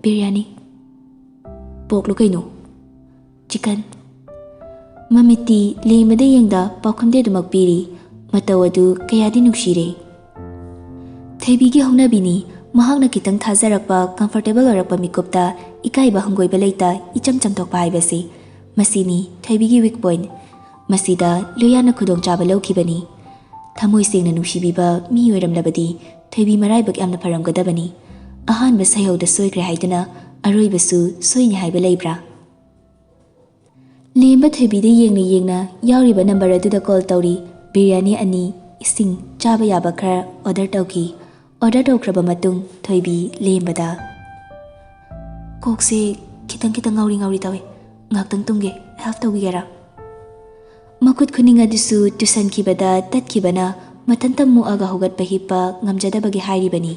"ꯕꯤꯔꯌꯥꯅꯤ꯫" "ꯄꯣꯛꯂꯣ ꯀꯩꯅꯣ?" "ꯆꯤꯀꯟ꯫" ꯃꯃꯤꯠꯇꯤ ꯂꯦꯝꯕꯗ ꯌꯦꯡꯗ ꯄꯥꯎꯈꯨꯝꯗꯤ ꯑꯗꯨꯃꯛ ꯄꯤꯔꯤ꯫ ꯃꯇꯧ ꯑꯗꯨ ꯀꯌꯥꯗꯤ ꯅꯨꯡꯁꯤꯔꯦ꯫ ꯊꯣꯏꯕꯤꯒꯤ ꯍꯧꯅꯕꯤꯅꯤ, ꯃꯍꯥꯛꯅ ꯈꯤꯇꯪ ꯊꯥꯖꯔꯛꯄ, ꯀꯝꯐꯣꯔꯇꯦꯕꯜ ꯑꯣꯏꯔꯛꯄ ꯃꯤꯀꯨꯞꯇ ꯏꯀꯥꯏꯕ ꯍꯪꯒꯣꯏꯕ ꯂꯩꯇ ꯏꯆꯝ ꯆꯝꯊꯣꯛꯄ ꯍꯥꯏꯕꯁꯤ, ꯃꯁꯤꯅꯤ ꯊꯣꯏꯕꯤꯒꯤ ꯋꯤꯛ ꯄꯣꯏꯟꯠ꯫ ꯃꯁꯤꯗ ꯂꯣꯌꯥꯅ ꯈꯨꯗꯣꯡꯆꯥꯕ ꯂꯧꯈꯤꯕꯅꯤ꯫ ꯊꯃꯣꯏ ꯁꯦꯡꯅ ꯅꯨꯡꯁꯤꯕꯤꯕ ꯃꯤ ꯑꯣꯏꯔꯝꯂꯕꯗꯤ ꯊꯣꯏꯕꯤ ꯃꯔꯥꯏꯕꯛ ꯌꯥꯝꯅ ꯐꯔꯝꯒꯗꯕꯅꯤ꯫ ꯑꯍꯥꯟꯕ ꯁꯩꯍꯧꯗ ꯁꯣꯏꯈ꯭ꯔꯦ ꯍꯥꯏꯗꯨꯅ ꯑꯔꯣꯏꯕꯁꯨ ꯁꯣꯏꯅꯤ ꯍꯥꯏꯕ ꯂꯩꯕ꯭ꯔꯥ? ꯂꯦꯝꯕ ꯊꯣꯏꯕꯤꯗ ꯌꯦꯡꯅ ꯌꯦꯡꯅ ꯌꯥꯎꯔꯤꯕ ꯅꯝꯕꯔ ꯑꯗꯨꯗ ꯀꯣꯜ ꯇꯧꯔꯤ꯫ ꯕꯤꯔꯌꯥꯅꯤ ꯑꯅꯤ, ꯏꯁꯤꯡ, ꯆꯥꯕ ꯌꯥꯕ ꯈꯔ ꯑꯣꯔꯗꯔ ꯇꯧꯈꯤ꯫ ꯑꯣꯔꯗꯔ ꯇꯧꯈ꯭ꯔꯕ ꯃꯇꯨꯡ ꯊꯣꯏꯕꯤ ꯂꯦꯝꯕꯗ, "ꯀꯣꯛꯁꯦ ꯈꯤꯇꯪ ꯈꯤꯇꯪ ꯉꯥꯎꯔꯤ ꯉꯥꯎꯔꯤ ꯇꯧꯋꯦ, ꯉꯥꯛꯇꯪ ꯇꯨꯝꯒꯦ, ꯍꯦꯜꯞ ꯇꯧꯕꯤꯒꯦꯔꯥ?" ꯃꯈꯨꯠ ꯈꯨꯅꯤꯡ ꯑꯗꯨꯁꯨ ꯇꯨꯁꯟꯈꯤꯕꯗ ꯇꯠꯈꯤꯕꯅ ꯃꯊꯟꯇ ꯃꯨꯛꯑꯒ ꯍꯧꯒꯠꯄ ꯍꯤꯞꯄ ꯉꯝꯖꯗꯕꯒꯤ ꯍꯥꯏꯔꯤꯕꯅꯤ꯫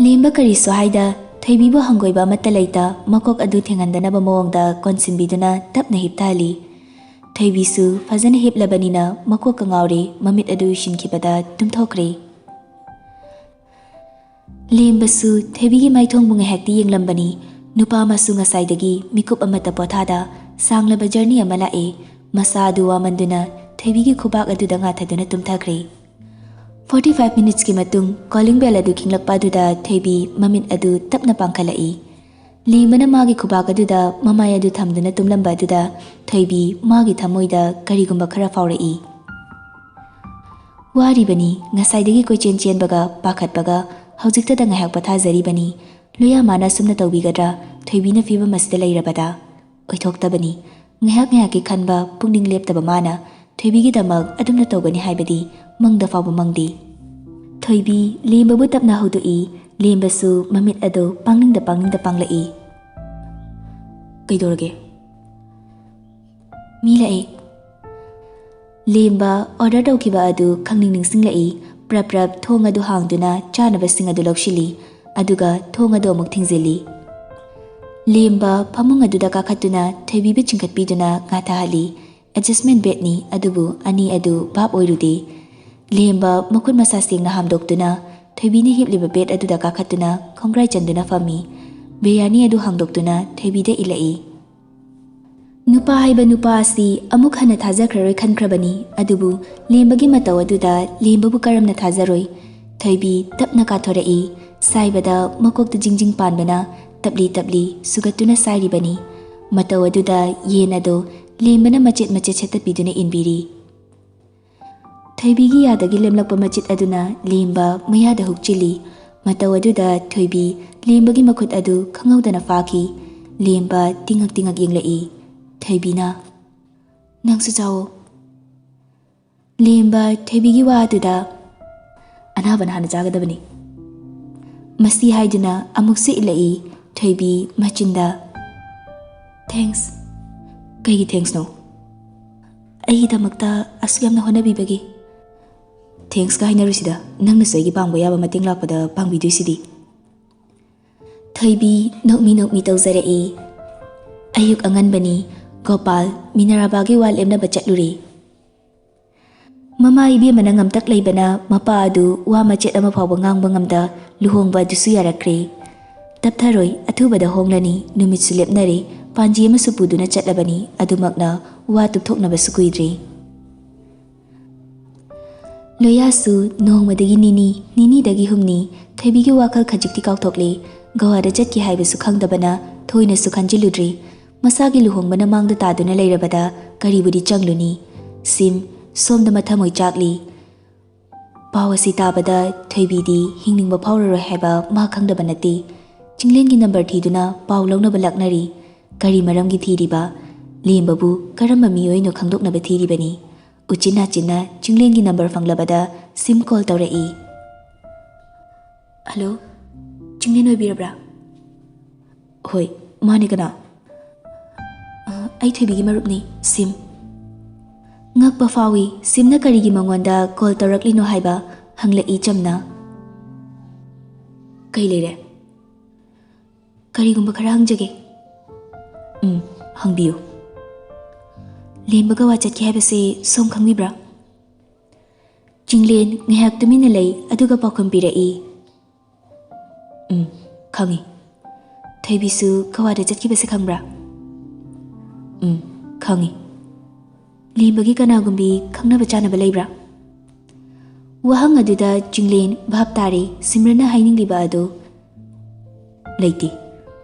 ꯂꯦꯝꯕ ꯀꯔꯤꯁꯨ ꯍꯥꯏꯗ, ꯊꯣꯏꯕꯤꯕꯨ ꯍꯪꯒꯣꯏꯕ ꯑꯃꯠꯇ ꯂꯩꯇ ꯃꯀꯣꯛ ꯑꯗꯨ ꯊꯦꯡꯍꯟꯗꯅꯕ ꯃꯑꯣꯡꯗ ꯀꯣꯟꯁꯤꯟꯕꯤꯗꯨꯅ ꯇꯞꯅ ꯍꯤꯞꯊꯍꯜꯂꯤ꯫ ꯊꯣꯏꯕꯤꯁꯨ ꯐꯖꯅ ꯍꯤꯞꯂꯕꯅꯤꯅ ꯃꯀꯣꯛꯀ ꯉꯥꯎꯔꯦ, ꯃꯃꯤꯠ ꯑꯗꯨ ꯎꯏꯁꯤꯟꯈꯤꯕꯗ ꯇꯨꯝꯊꯣꯛꯈ꯭ꯔꯦ꯫ ꯂꯦꯝꯕꯁꯨ ꯊꯣꯏꯕꯤꯒꯤ ꯃꯥꯏꯊꯣꯡꯕꯨ ꯉꯥꯏꯍꯥꯛꯇꯤ ꯌꯦꯡꯂꯝꯕꯅꯤ꯫ ꯅꯨꯄꯥ ꯑꯃꯁꯨ ꯉꯁꯥꯏꯗꯒꯤ ꯃꯤꯀꯨꯞ ꯑꯃꯠꯇ ꯄꯣꯊꯥꯗ ꯁꯥꯡꯂꯕ ꯖꯔꯅꯤ ꯑꯃ ꯂꯥꯛꯑꯦ꯫ ꯃꯁꯥ ꯑꯗꯨ ꯋꯥꯃꯟꯗꯨꯅ ꯊꯣꯏꯕꯤꯒꯤ ꯈꯨꯕꯥꯛ ꯑꯗꯨꯗ ꯉꯥꯊꯗꯨꯅ ꯇꯨꯝꯊꯈ꯭ꯔꯦ꯫ ꯐꯣꯔꯇꯤ ꯐꯥꯏꯚ ꯃꯤꯅꯤꯠꯁꯀꯤ ꯃꯇꯨꯡ ꯀꯣꯂꯤꯡ ꯕꯦꯜ ꯑꯗꯨ ꯈꯤꯡꯂꯛꯄ ꯑꯗꯨꯗ ꯊꯣꯏꯕꯤ ꯃꯃꯤꯠ ꯑꯗꯨ ꯇꯞꯅ ꯄꯥꯡꯈꯠꯂꯛꯏ꯫ ꯂꯦꯝꯕꯅ ꯃꯥꯒꯤ ꯈꯨꯕꯥꯛ ꯑꯗꯨꯗ ꯃꯃꯥꯏ ꯑꯗꯨ ꯊꯝꯗꯨꯅ ꯇꯨꯝꯂꯝꯕ ꯑꯗꯨꯗ ꯊꯣꯏꯕꯤ ꯃꯥꯒꯤ ꯊꯃꯣꯏꯗ ꯀꯔꯤꯒꯨꯝꯕ ꯈꯔ ꯐꯥꯎꯔꯛꯏ꯫ ꯋꯥꯔꯤꯕꯅꯤ, ꯉꯁꯥꯏꯗꯒꯤ ꯀꯣꯏꯆꯦꯟ ꯆꯦꯟꯕꯒ ꯄꯥꯈꯠꯄꯒ ꯍꯧꯖꯤꯛꯇꯗ ꯉꯥꯏꯍꯥꯛ ꯄꯣꯊꯥꯖꯔꯤꯕꯅꯤ꯫ ꯂꯣꯌꯥ ꯃꯥꯅ ꯑꯁꯨꯝꯅ ꯇꯧꯕꯤꯒꯗ꯭ꯔꯥ? ꯊꯣꯏꯕꯤꯅ ꯐꯤꯕꯝ ꯑꯁꯤꯗ ꯂꯩꯔꯕꯗ? ꯑꯣꯏꯊꯣꯛꯇꯕꯅꯤ꯫ ꯉꯥꯏꯍꯥꯛ ꯉꯥꯏꯍꯥꯛꯀꯤ ꯈꯟꯕ ꯄꯨꯛꯅꯤꯡ ꯂꯦꯞꯇꯕ ꯃꯥꯅ ꯊꯣꯏꯕꯤꯒꯤꯗꯃꯛ ꯑꯗꯨꯝꯅ ꯇꯧꯒꯅꯤ ꯍꯥꯏꯕꯗꯤ ꯃꯪꯗ ꯐꯥꯎꯕ ꯃꯪꯗꯦ꯫ ꯊꯣꯏꯕꯤ ꯂꯦꯝꯕꯕꯨ ꯇꯞꯅ ꯍꯧꯗꯣꯛꯏ꯫ ꯂꯦꯝꯕꯁꯨ ꯃꯃꯤꯠ ꯑꯗꯨ ꯄꯥꯡꯅꯤꯡꯗ ꯄꯥꯡꯅꯤꯡꯗ ꯄꯥꯡꯂꯛꯏ꯫ "ꯀꯩꯗꯧꯔꯒꯦ?" "ꯃꯤ ꯂꯥꯛꯑꯦ꯫" ꯂꯦꯝꯕ ꯑꯣꯔꯗꯔ ꯇꯧꯈꯤꯕ ꯑꯗꯨ ꯈꯪꯅꯤꯡ ꯅꯤꯡꯁꯤꯡꯂꯛꯏ꯫ ꯄ꯭ꯔꯞ ꯄ꯭ꯔꯞ ꯊꯣꯡ ꯑꯗꯨ ꯍꯥꯡꯗꯨꯅ ꯆꯥꯅꯕꯁꯤꯡ ꯑꯗꯨ ꯂꯧꯁꯤꯜꯂꯤ꯫ ꯑꯗꯨꯒ ꯊꯣꯡ ꯑꯗꯨ ꯑꯃꯨꯛ ꯊꯤꯡꯖꯤꯜꯂꯤ꯫ ꯂꯦꯝꯕ ꯐꯃꯨꯡ ꯑꯗꯨꯗ ꯀꯥꯈꯠꯇꯨꯅ ꯊꯣꯏꯕꯤꯕꯨ ꯆꯤꯡꯈꯠꯄꯤꯗꯨꯅ ꯉꯥꯊꯍꯜꯂꯤ꯫ ꯑꯦꯗꯖꯁꯃꯦꯟ ꯕꯦꯗꯅꯤ, ꯑꯗꯨꯕꯨ ꯑꯅꯤ ꯑꯗꯨ ꯚꯥꯞ ꯑꯣꯏꯔꯨꯗꯦ꯫ ꯂꯦꯝꯕ ꯃꯈꯨꯠ ꯃꯁꯥ ꯁꯦꯡꯅ ꯍꯥꯝꯗꯣꯛꯇꯨꯅ ꯊꯣꯏꯕꯤꯅ ꯍꯤꯞꯂꯤꯕ ꯕꯦꯗ ꯑꯗꯨꯗ ꯀꯥꯈꯠꯇꯨꯅ ꯈꯣꯡꯒ꯭ꯔꯥꯏ ꯆꯟꯗꯨꯅ ꯐꯝꯃꯤ꯫ ꯕꯤꯔꯌꯥꯅꯤ ꯑꯗꯨ ꯍꯥꯡꯗꯣꯛꯇꯨꯅ ꯊꯣꯏꯕꯤꯗ ꯏꯜꯂꯛꯏ꯫ ꯅꯨꯄꯥ ꯍꯥꯏꯕ ꯅꯨꯄꯥ ꯑꯁꯤ ꯑꯃꯨꯛ ꯍꯟꯅ ꯊꯥꯖꯈ꯭ꯔꯔꯣꯏ ꯈꯟꯈ꯭ꯔꯕꯅꯤ, ꯑꯗꯨꯕꯨ ꯂꯦꯝꯕꯒꯤ ꯃꯇꯧ ꯑꯗꯨꯗ ꯂꯦꯝꯕꯕꯨ ꯀꯔꯝꯅ ꯊꯥꯖꯔꯣꯏ? ꯊꯣꯏꯕꯤ ꯇꯞꯅ ꯀꯥꯊꯣꯔꯛꯏ꯫ ꯁꯥꯏꯕꯗ ꯃꯀꯣꯛꯇ ꯖꯤꯡ ꯖꯤꯡ ꯄꯥꯟꯕꯅ ꯇꯞꯂꯤ ꯇꯞꯂꯤ ꯁꯨꯒꯠꯇꯨꯅ ꯁꯥꯏꯔꯤꯕꯅꯤ꯫ ꯃꯇꯧ ꯑꯗꯨꯗ ꯌꯦꯟ ꯑꯗꯨ ꯂꯦꯝꯕꯅ ꯃꯆꯦꯠ ꯃꯆꯦꯠ ꯁꯦꯠꯇꯠꯄꯤꯗꯨꯅ ꯏꯟꯕꯤꯔꯤ꯫ ꯊꯣꯏꯕꯤꯒꯤ ꯌꯥꯗꯒꯤ ꯂꯦꯝꯂꯛꯄ ꯃꯆꯦꯠ ꯑꯗꯨꯅ ꯂꯦꯝꯕ ꯃꯌꯥꯗ ꯍꯨꯛꯆꯤꯜꯂꯤ꯫ ꯃꯇꯧ ꯑꯗꯨꯗ ꯊꯣꯏꯕꯤ ꯂꯦꯝꯕꯒꯤ ꯃꯈꯨꯠ ꯑꯗꯨ ꯈꯪꯍꯧꯗꯅ ꯐꯥꯈꯤ꯫ ꯂꯦꯝꯕ ꯇꯤꯡꯉꯛ ꯇꯤꯡꯉꯛ ꯌꯦꯡꯂꯛꯏ꯫ ꯊꯣꯏꯕꯤꯅ, "ꯅꯪꯁꯨ ꯆꯥꯎꯑꯣ꯫" ꯂꯦꯝꯕ ꯊꯣꯏꯕꯤꯒꯤ ꯋꯥ ꯑꯗꯨꯗ "ꯑꯅꯥꯕꯅ ꯍꯥꯟꯅ ꯆꯥꯒꯗꯕꯅꯤ" ꯃꯁꯤ ꯍꯥꯏꯗꯨꯅ ꯑꯃꯨꯛꯁꯨ ꯏꯜꯂꯛꯏ꯫ ꯊꯣꯏꯕꯤ ꯃꯆꯤꯟꯗ, "ꯊꯦꯡꯁ꯫" "ꯀꯩꯒꯤ ꯊꯦꯡꯁꯅꯣ?" "ꯑꯩꯒꯤꯗꯃꯛꯇ ꯑꯁꯨꯛ ꯌꯥꯝꯅ ꯍꯣꯠꯅꯕꯤꯕꯒꯤ꯫" "ꯊꯦꯡꯁꯀ ꯍꯥꯏꯅꯔꯨꯁꯤꯗ, ꯅꯪꯅꯁꯨ ꯑꯩꯒꯤ ꯄꯥꯡꯕ ꯌꯥꯕ ꯃꯇꯦꯡ ꯂꯥꯛꯄꯗ ꯄꯥꯡꯕꯤꯗꯣꯏꯁꯤꯗꯤ꯫" ꯊꯣꯏꯕꯤ ꯅꯣꯛꯃꯤ ꯅꯣꯛꯃꯤ ꯇꯧꯖꯔꯛꯏ꯫ ꯑꯌꯨꯛ ꯑꯉꯟꯕꯅꯤ꯫ ꯒꯣꯄꯥꯜ ꯃꯤꯅꯔꯥꯕꯥꯒꯤ ꯋꯥ ꯂꯦꯞꯅꯕ ꯆꯠꯂꯨꯔꯦ꯫ ꯃꯃꯥ ꯏꯕꯦꯝꯃꯅ ꯉꯝꯇꯛ ꯂꯩꯕꯅ ꯃꯄꯥ ꯑꯗꯨ ꯋꯥ ꯃꯆꯦꯠ ꯑꯃ ꯐꯥꯎꯕ ꯉꯥꯡꯕ ꯉꯝꯗ ꯂꯨꯍꯣꯡꯕ ꯑꯗꯨꯁꯨ ꯌꯥꯔꯛꯈ꯭ꯔꯦ꯫ "ꯇꯞꯊꯔꯣꯏ, ꯑꯊꯨꯕꯗ ꯍꯣꯡꯂꯅꯤ, ꯅꯨꯃꯤꯠꯁꯨ ꯂꯦꯞꯅꯔꯦ, ꯄꯥꯟꯖꯤ ꯑꯃꯁꯨ ꯄꯨꯗꯨꯅ ꯆꯠꯂꯕꯅꯤ, ꯑꯗꯨꯃꯛꯅ ꯋꯥ ꯇꯨꯞꯊꯣꯛꯅꯕꯁꯨ ꯀꯨꯏꯗ꯭ꯔꯦ꯫" ꯂꯣꯌꯥꯁꯨ ꯅꯣꯡꯃꯗꯒꯤ ꯅꯤꯅꯤ, ꯅꯤꯅꯤꯗꯒꯤ ꯍꯨꯝꯅꯤ, ꯊꯣꯏꯕꯤꯒꯤ ꯋꯥꯈꯜ ꯈꯖꯤꯛꯇꯤ ꯀꯥꯎꯊꯣꯛꯂꯦ꯫ ꯒꯋꯥꯗ ꯆꯠꯈꯤ ꯍꯥꯏꯕꯁꯨ ꯈꯪꯗꯕꯅ ꯊꯣꯏꯅꯁꯨ ꯈꯟꯖꯤꯜꯂꯨꯗ꯭ꯔꯦ꯫ ꯃꯁꯥꯒꯤ ꯂꯨꯍꯣꯡꯕꯅ ꯃꯥꯡꯗ ꯇꯥꯗꯨꯅ ꯂꯩꯔꯕꯗ ꯀꯔꯤꯕꯨꯗꯤ ꯆꯪꯂꯨꯅꯤ? ꯁꯤꯝ ꯁꯣꯝꯗ ꯃꯊꯃꯣꯏ ꯆꯥꯛꯂꯤ꯫ ꯄꯥꯎ ꯑꯁꯤ ꯇꯥꯕꯗ ꯊꯣꯏꯕꯤꯗꯤ ꯍꯤꯡꯅꯤꯡꯕ ꯐꯥꯎꯔꯔꯣꯏ ꯍꯥꯏꯕ ꯃꯥ ꯈꯪꯗꯕ ꯅꯠꯇꯦ꯫ ꯆꯤꯡꯂꯦꯟꯒꯤ ꯅꯝꯕꯔ ꯊꯤꯗꯨꯅ ꯄꯥꯎ ꯂꯧꯅꯕ ꯂꯥꯛꯅꯔꯤ꯫ ꯀꯔꯤ ꯃꯔꯝꯒꯤ ꯊꯤꯔꯤꯕ? ꯂꯦꯝꯕꯕꯨ ꯀꯔꯝꯕ ꯃꯤꯑꯣꯏꯅꯣ ꯈꯪꯗꯣꯛꯅꯕ ꯊꯤꯔꯤꯕꯅꯤ꯫ ꯎꯆꯤꯟ ꯅꯥꯆꯤꯟꯅ ꯆꯤꯡꯂꯦꯟꯒꯤ ꯅꯝꯕꯔ ꯐꯪꯂꯕꯗ ꯁꯤꯝ ꯀꯣꯜ ꯇꯧꯔꯛꯏ꯫ "ꯍꯜꯂꯣ, ꯆꯤꯡꯂꯦꯟ ꯑꯣꯏꯕꯤꯔꯕ꯭ꯔꯥ?" "ꯍꯣꯏ, ꯃꯥꯅꯦ, ꯀꯅꯥ?" "ꯑ, ꯑꯩ ꯊꯣꯏꯕꯤꯒꯤ ꯃꯔꯨꯞꯅꯤ, ꯁꯤꯝ꯫" ꯉꯛꯄ ꯐꯥꯎꯏ, ꯁꯤꯝꯅ ꯀꯔꯤꯒꯤ ꯃꯉꯣꯟꯗ ꯀꯣꯜ ꯇꯧꯔꯛꯂꯤꯅꯣ ꯍꯥꯏꯕ ꯍꯪꯂꯛꯏ ꯆꯝꯅ꯫ "ꯀꯩ ꯂꯩꯔꯦ?" "ꯀꯔꯤꯒꯨꯝꯕ ꯈꯔ ꯍꯪꯖꯒꯦ꯫" "ꯎꯝ, ꯍꯪꯕꯤꯌꯨ꯫" "ꯂꯦꯝꯕ ꯒꯋꯥ ꯆꯠꯈꯤ ꯍꯥꯏꯕꯁꯦ ꯁꯣꯝ ꯈꯪꯕꯤꯕ꯭ꯔꯥ?" ꯆꯤꯡꯂꯦꯟ ꯉꯥꯏꯍꯥꯛ ꯇꯨꯃꯤꯟꯅ ꯂꯩ, ꯑꯗꯨꯒ ꯄꯥꯎꯈꯨꯝ ꯄꯤꯔꯛꯏ꯫ "ꯎꯝ, ꯈꯪꯉꯤ꯫" "ꯊꯣꯏꯕꯤꯁꯨ ꯒꯋꯥꯗ ꯆꯠꯈꯤꯕꯁꯦ ꯈꯪꯕ꯭ꯔꯥ?" "ꯎꯝ, ꯈꯪꯉꯤ꯫" "ꯂꯦꯝꯕꯒꯤ ꯀꯅꯥꯒꯨꯝꯕꯤ ꯈꯪꯅꯕ ꯆꯥꯅꯕ ꯂꯩꯕ꯭ꯔꯥ?" ꯋꯥꯍꯪ ꯑꯗꯨꯗ ꯆꯤꯡꯂꯦꯟ ꯚꯥꯞ ꯇꯥꯔꯦ꯫ ꯁꯤꯝꯔꯟꯅ ꯍꯥꯏꯅꯤꯡꯂꯤꯕ ꯑꯗꯨ ꯂꯩꯇꯦ꯫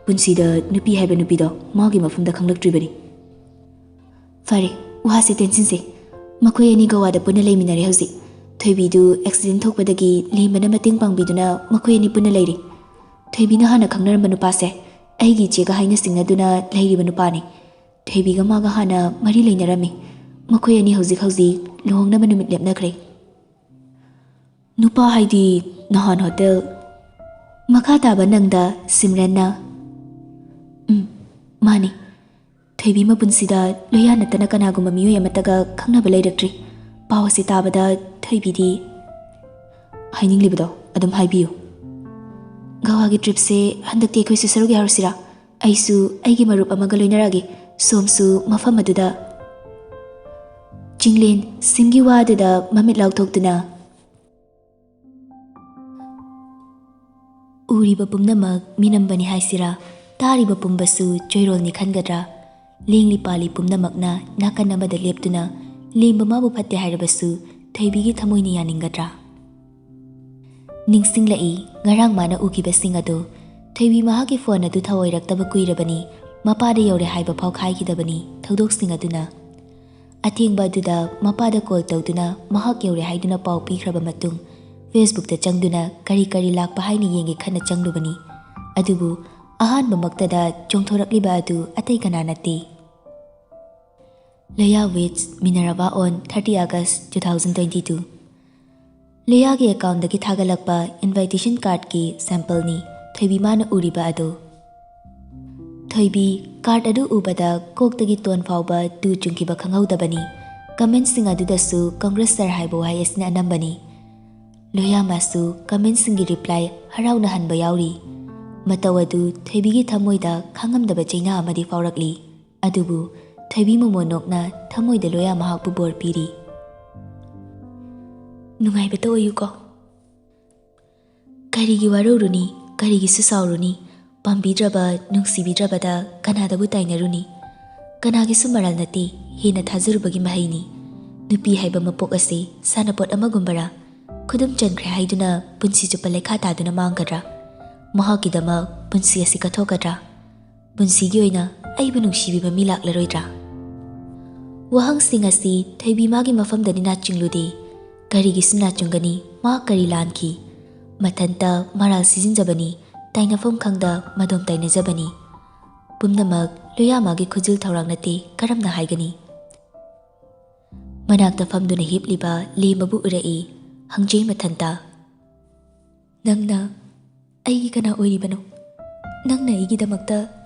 ꯄꯨꯟꯁꯤꯗ ꯅꯨꯄꯤ ꯍꯥꯏꯕ ꯅꯨꯄꯤꯗꯣ ꯃꯥꯒꯤ ꯃꯐꯝꯗ ꯈꯪꯂꯛꯇ꯭ꯔꯤꯕꯅꯤ꯫ ꯐꯔꯦ, ꯋꯥꯁꯦ ꯇꯦꯟꯁꯤꯟꯁꯦ꯫ ꯃꯈꯣꯏ ꯑꯅꯤ ꯒꯣꯋꯥꯗ ꯄꯨꯟꯅ ꯂꯩꯃꯤꯟꯅꯔꯦ ꯍꯧꯖꯤꯛ꯫ ꯊꯣꯏꯕꯤꯗꯨ ꯑꯦꯛꯁꯤꯗꯦꯟ ꯊꯣꯛꯄꯗꯒꯤ ꯂꯦꯝꯕꯅ ꯃꯇꯦꯡ ꯄꯥꯡꯕꯤꯗꯨꯅ ꯃꯈꯣꯏ ꯑꯅꯤ ꯄꯨꯟꯅ ꯂꯩꯔꯦ꯫ ꯊꯣꯏꯕꯤꯅ ꯍꯥꯟꯅ ꯈꯪꯅꯔꯝꯕ ꯅꯨꯄꯥꯁꯦ ꯑꯩꯒꯤ ꯏꯆꯦꯒ ꯍꯥꯏꯅ ꯁꯤꯡꯅꯗꯨꯅ ꯂꯩꯔꯤꯕ ꯅꯨꯄꯥꯅꯤ꯫ ꯊꯣꯏꯕꯤꯒ ꯃꯥꯒ ꯍꯥꯟꯅ ꯃꯔꯤ ꯂꯩꯅꯔꯝꯃꯤ꯫ ꯃꯈꯣꯏ ꯑꯅꯤ ꯍꯧꯖꯤꯛ ꯍꯧꯖꯤꯛ ꯂꯨꯍꯣꯡꯅꯕ ꯅꯨꯃꯤꯠ ꯂꯦꯞꯅꯈ꯭ꯔꯦ꯫ ꯅꯨꯄꯥ ꯍꯥꯏꯗꯤ ꯅꯍꯥꯟ ꯍꯣꯇꯦꯜ꯫ ꯃꯈꯥ ꯇꯥꯕ ꯅꯪꯗ ꯁꯤꯝꯔꯟꯅ, "ꯎꯝ, ꯃꯥꯅꯤ꯫ ꯊꯣꯏꯕꯤ ꯃꯄꯨꯟꯁꯤꯗ ꯂꯣꯌꯥ ꯅꯠꯇꯅ ꯀꯅꯥꯒꯨꯝꯕ ꯃꯤꯑꯣꯏ ꯑꯃꯠꯇꯒ ꯈꯪꯅꯕ ꯂꯩꯔꯛꯇ꯭ꯔꯤ꯫" ꯄꯥꯎ ꯑꯁꯤ ꯇꯥꯕꯗ ꯊꯣꯏꯕꯤꯗꯤ, "ꯍꯥꯏꯅꯤꯡꯂꯤꯕꯗꯣ ꯑꯗꯨꯝ ꯍꯥꯏꯕꯤꯌꯨ꯫ ꯒꯋꯥꯒꯤ ꯇ꯭ꯔꯤꯞꯁꯦ ꯍꯟꯗꯛꯇꯤ ꯑꯩꯈꯣꯏꯁꯨ ꯁꯔꯨꯛ ꯌꯥꯔꯨꯁꯤꯔꯥ? ꯑꯩꯁꯨ ꯑꯩꯒꯤ ꯃꯔꯨꯞ ꯑꯃꯒ ꯂꯣꯏꯅꯔꯛꯑꯒꯦ꯫ ꯁꯣꯝꯁꯨ ꯃꯐꯝ ꯑꯗꯨꯗ꯫" ꯆꯤꯡꯂꯦꯟ ꯁꯤꯝꯒꯤ ꯋꯥ ꯑꯗꯨꯗ ꯃꯃꯤꯠ ꯂꯥꯎꯊꯣꯛꯇꯨꯅ, "ꯎꯔꯤꯕ ꯄꯨꯝꯅꯃꯛ ꯃꯤꯅꯝꯕꯅꯤ ꯍꯥꯏꯁꯤꯔꯥ, ꯇꯥꯔꯤꯕ ꯄꯨꯝꯕꯁꯨ ꯆꯣꯏꯔꯣꯜꯅꯤ ꯈꯟꯒꯗ꯭ꯔꯥ? ꯂꯦꯡꯂꯤ ꯄꯥꯜꯂꯤ ꯄꯨꯝꯅꯃꯛꯅ ꯅꯥꯀꯟ ꯑꯃꯗ ꯂꯦꯞꯇꯨꯅ ꯂꯦꯝꯕ ꯃꯥꯕꯨ ꯐꯠꯇꯦ ꯍꯥꯏꯔꯕꯁꯨ ꯊꯣꯏꯕꯤꯒꯤ ꯊꯃꯣꯏꯅ ꯌꯥꯅꯤꯡꯒꯗ꯭ꯔꯥ?" ꯅꯤꯡꯁꯤꯡꯂꯛꯏ ꯉꯔꯥꯡ ꯃꯥꯅ ꯎꯈꯤꯕꯁꯤꯡ ꯑꯗꯨ꯫ ꯊꯣꯏꯕꯤ ꯃꯍꯥꯛꯀꯤ ꯐꯣꯟ ꯑꯗꯨ ꯊꯧꯑꯣꯏꯔꯛꯇꯕ ꯀꯨꯏꯔꯕꯅꯤ꯫ ꯃꯄꯥꯗ ꯌꯧꯔꯦ ꯍꯥꯏꯕ ꯐꯥꯎ ꯈꯥꯏꯈꯤꯗꯕꯅꯤ ꯊꯧꯗꯣꯛꯁꯤꯡ ꯑꯗꯨꯅ꯫ ꯑꯊꯦꯡꯕ ꯑꯗꯨꯗ ꯃꯄꯥꯗ ꯀꯣꯜ ꯇꯧꯗꯨꯅ ꯃꯍꯥꯛ ꯌꯧꯔꯦ ꯍꯥꯏꯗꯨꯅ ꯄꯥꯎ ꯄꯤꯈ꯭ꯔꯕ ꯃꯇꯨꯡ, ꯐꯦꯁꯕꯨꯛꯇ ꯆꯪꯗꯨꯅ ꯀꯔꯤ ꯀꯔꯤ ꯂꯥꯛꯄ ꯍꯥꯏꯅ ꯌꯦꯡꯒꯦ ꯈꯟꯅ ꯆꯪꯂꯨꯕꯅꯤ꯫ ꯑꯗꯨꯕꯨ ꯑꯍꯥꯟꯕꯃꯛꯇꯗ ꯆꯣꯡꯊꯣꯔꯛꯂꯤꯕ ꯑꯗꯨ ꯑꯇꯩ ꯀꯅꯥ ꯅꯠꯇꯦ꯫ ꯂꯣꯌꯥ ꯋꯤꯠꯁ Minerva on thirty August two thousand twenty two. ꯂꯣꯌꯥꯒꯤ ꯑꯦꯀꯥꯎꯟꯗꯒꯤ ꯊꯥꯒꯠꯂꯛꯄ ꯏꯟꯚꯥꯏꯇꯦꯁꯟ ꯀꯥꯔꯗꯀꯤ ꯁꯦꯝꯄꯜꯅꯤ ꯊꯣꯏꯕꯤ ꯃꯥꯅ ꯎꯔꯤꯕ ꯑꯗꯨ꯫ ꯊꯣꯏꯕꯤ ꯀꯥꯔꯗ ꯑꯗꯨ ꯎꯕꯗ ꯀꯣꯛꯇꯒꯤ ꯇꯣꯟ ꯐꯥꯎꯕ ꯇꯨ ꯆꯨꯡꯈꯤꯕ ꯈꯪꯍꯧꯗꯕꯅꯤ꯫ ꯀꯃꯦꯟꯠꯁꯤꯡ ꯑꯗꯨꯗꯁꯨ "ꯀꯪꯒ꯭ꯔꯦꯁ ꯁꯔ" ꯍꯥꯏꯕ ꯋꯥꯍꯩ ꯑꯁꯤꯅ ꯑꯅꯝꯕꯅꯤ꯫ ꯂꯣꯌꯥ ꯃꯥꯁꯨ ꯀꯃꯦꯟꯠꯁꯤꯡꯒꯤ ꯔꯤꯄ꯭ꯂꯥꯏ ꯍꯔꯥꯎꯅ ꯍꯟꯕ ꯌꯥꯎꯔꯤ꯫ ꯃꯇꯧ ꯑꯗꯨ ꯊꯣꯏꯕꯤꯒꯤ ꯊꯃꯣꯏꯗ ꯈꯥꯡꯉꯝꯗꯕ ꯆꯩꯅꯥ ꯑꯃꯗꯤ ꯐꯥꯎꯔꯛꯂꯤ꯫ ꯑꯗꯨꯕꯨ ꯊꯣꯏꯕꯤ ꯃꯃꯣꯟ ꯅꯣꯛꯅ ꯊꯃꯣꯏꯗ ꯂꯣꯌꯥ ꯃꯍꯥꯛꯄꯨ ꯕꯣꯔ ꯄꯤꯔꯤ꯫ ꯅꯨꯡꯉꯥꯏꯕꯇ ꯑꯣꯏꯌꯨꯀꯣ꯫ ꯀꯔꯤꯒꯤ ꯋꯥꯔꯧꯔꯨꯅꯤ, ꯀꯔꯤꯒꯤꯁꯨ ꯁꯥꯎꯔꯨꯅꯤ? ꯄꯥꯝꯕꯤꯗ꯭ꯔꯕ, ꯅꯨꯡꯁꯤꯕꯤꯗ꯭ꯔꯕꯗ ꯀꯅꯥꯗꯕꯨ ꯇꯥꯏꯅꯔꯨꯅꯤ? ꯀꯅꯥꯒꯤꯁꯨ ꯃꯔꯥꯜ ꯅꯠꯇꯦ, ꯍꯦꯟꯅ ꯊꯥꯖꯔꯨꯕꯒꯤ ꯃꯍꯩꯅꯤ꯫ ꯅꯨꯄꯤ ꯍꯥꯏꯕ ꯃꯄꯣꯛ ꯑꯁꯤ ꯁꯥꯟꯅꯄꯣꯠ ꯑꯃꯒꯨꯝꯕꯔꯥ? ꯈꯨꯗꯨꯝ ꯆꯟꯈ꯭ꯔꯦ ꯍꯥꯏꯗꯨꯅ ꯄꯨꯟꯁꯤ ꯆꯨꯞꯄ ꯂꯩꯈꯥ ꯇꯥꯗꯨꯅ ꯃꯥꯡꯒꯗ꯭ꯔꯥ? ꯃꯍꯥꯛꯀꯤꯗꯃꯛ ꯄꯨꯟꯁꯤ ꯑꯁꯤ ꯀꯠꯊꯣꯛꯀꯗ꯭ꯔꯥ? ꯄꯨꯟꯁꯤꯒꯤ ꯑꯣꯏꯅ ꯑꯩꯕꯨ ꯅꯨꯡꯁꯤꯕꯤꯕ ꯃꯤ ꯂꯥꯛꯂꯔꯣꯏꯗ꯭ꯔꯥ? ꯋꯥꯍꯪꯁꯤꯡ ꯑꯁꯤ ꯊꯣꯏꯕꯤ ꯃꯥꯒꯤ ꯃꯐꯝꯗꯗꯤ ꯅꯥꯠꯆꯤꯡꯂꯨꯗꯦ꯫ ꯀꯔꯤꯒꯤꯁꯨ ꯅꯥꯠꯆꯨꯡꯒꯅꯤ? ꯃꯥ ꯀꯔꯤ ꯂꯥꯟꯈꯤ? ꯃꯊꯟꯇ ꯃꯔꯥꯜ ꯁꯤꯖꯤꯟꯖꯕꯅꯤ, ꯇꯥꯏꯅꯐꯝ ꯈꯪꯗ ꯃꯗꯣꯝ ꯇꯥꯏꯅꯖꯕꯅꯤ꯫ ꯄꯨꯝꯅꯃꯛ ꯂꯨꯌꯥꯃꯥꯒꯤ ꯈꯨꯖꯤꯜ ꯊꯧꯔꯥꯡ ꯅꯠꯇꯦ, ꯀꯔꯝꯅ ꯍꯥꯏꯒꯅꯤ? ꯃꯅꯥꯛꯇ ꯐꯝꯗꯨꯅ ꯍꯤꯞꯂꯤꯕ ꯂꯦꯝꯕꯕꯨ ꯎꯔꯛꯏ꯫ ꯍꯪꯖꯩ ꯃꯊꯟꯇ, "ꯅꯪꯅ ꯑꯩꯒꯤ ꯀꯅꯥ ꯑꯣꯏꯔꯤꯕꯅꯣ? ꯅꯪꯅ ꯑꯩꯒꯤꯗꯃꯛꯇ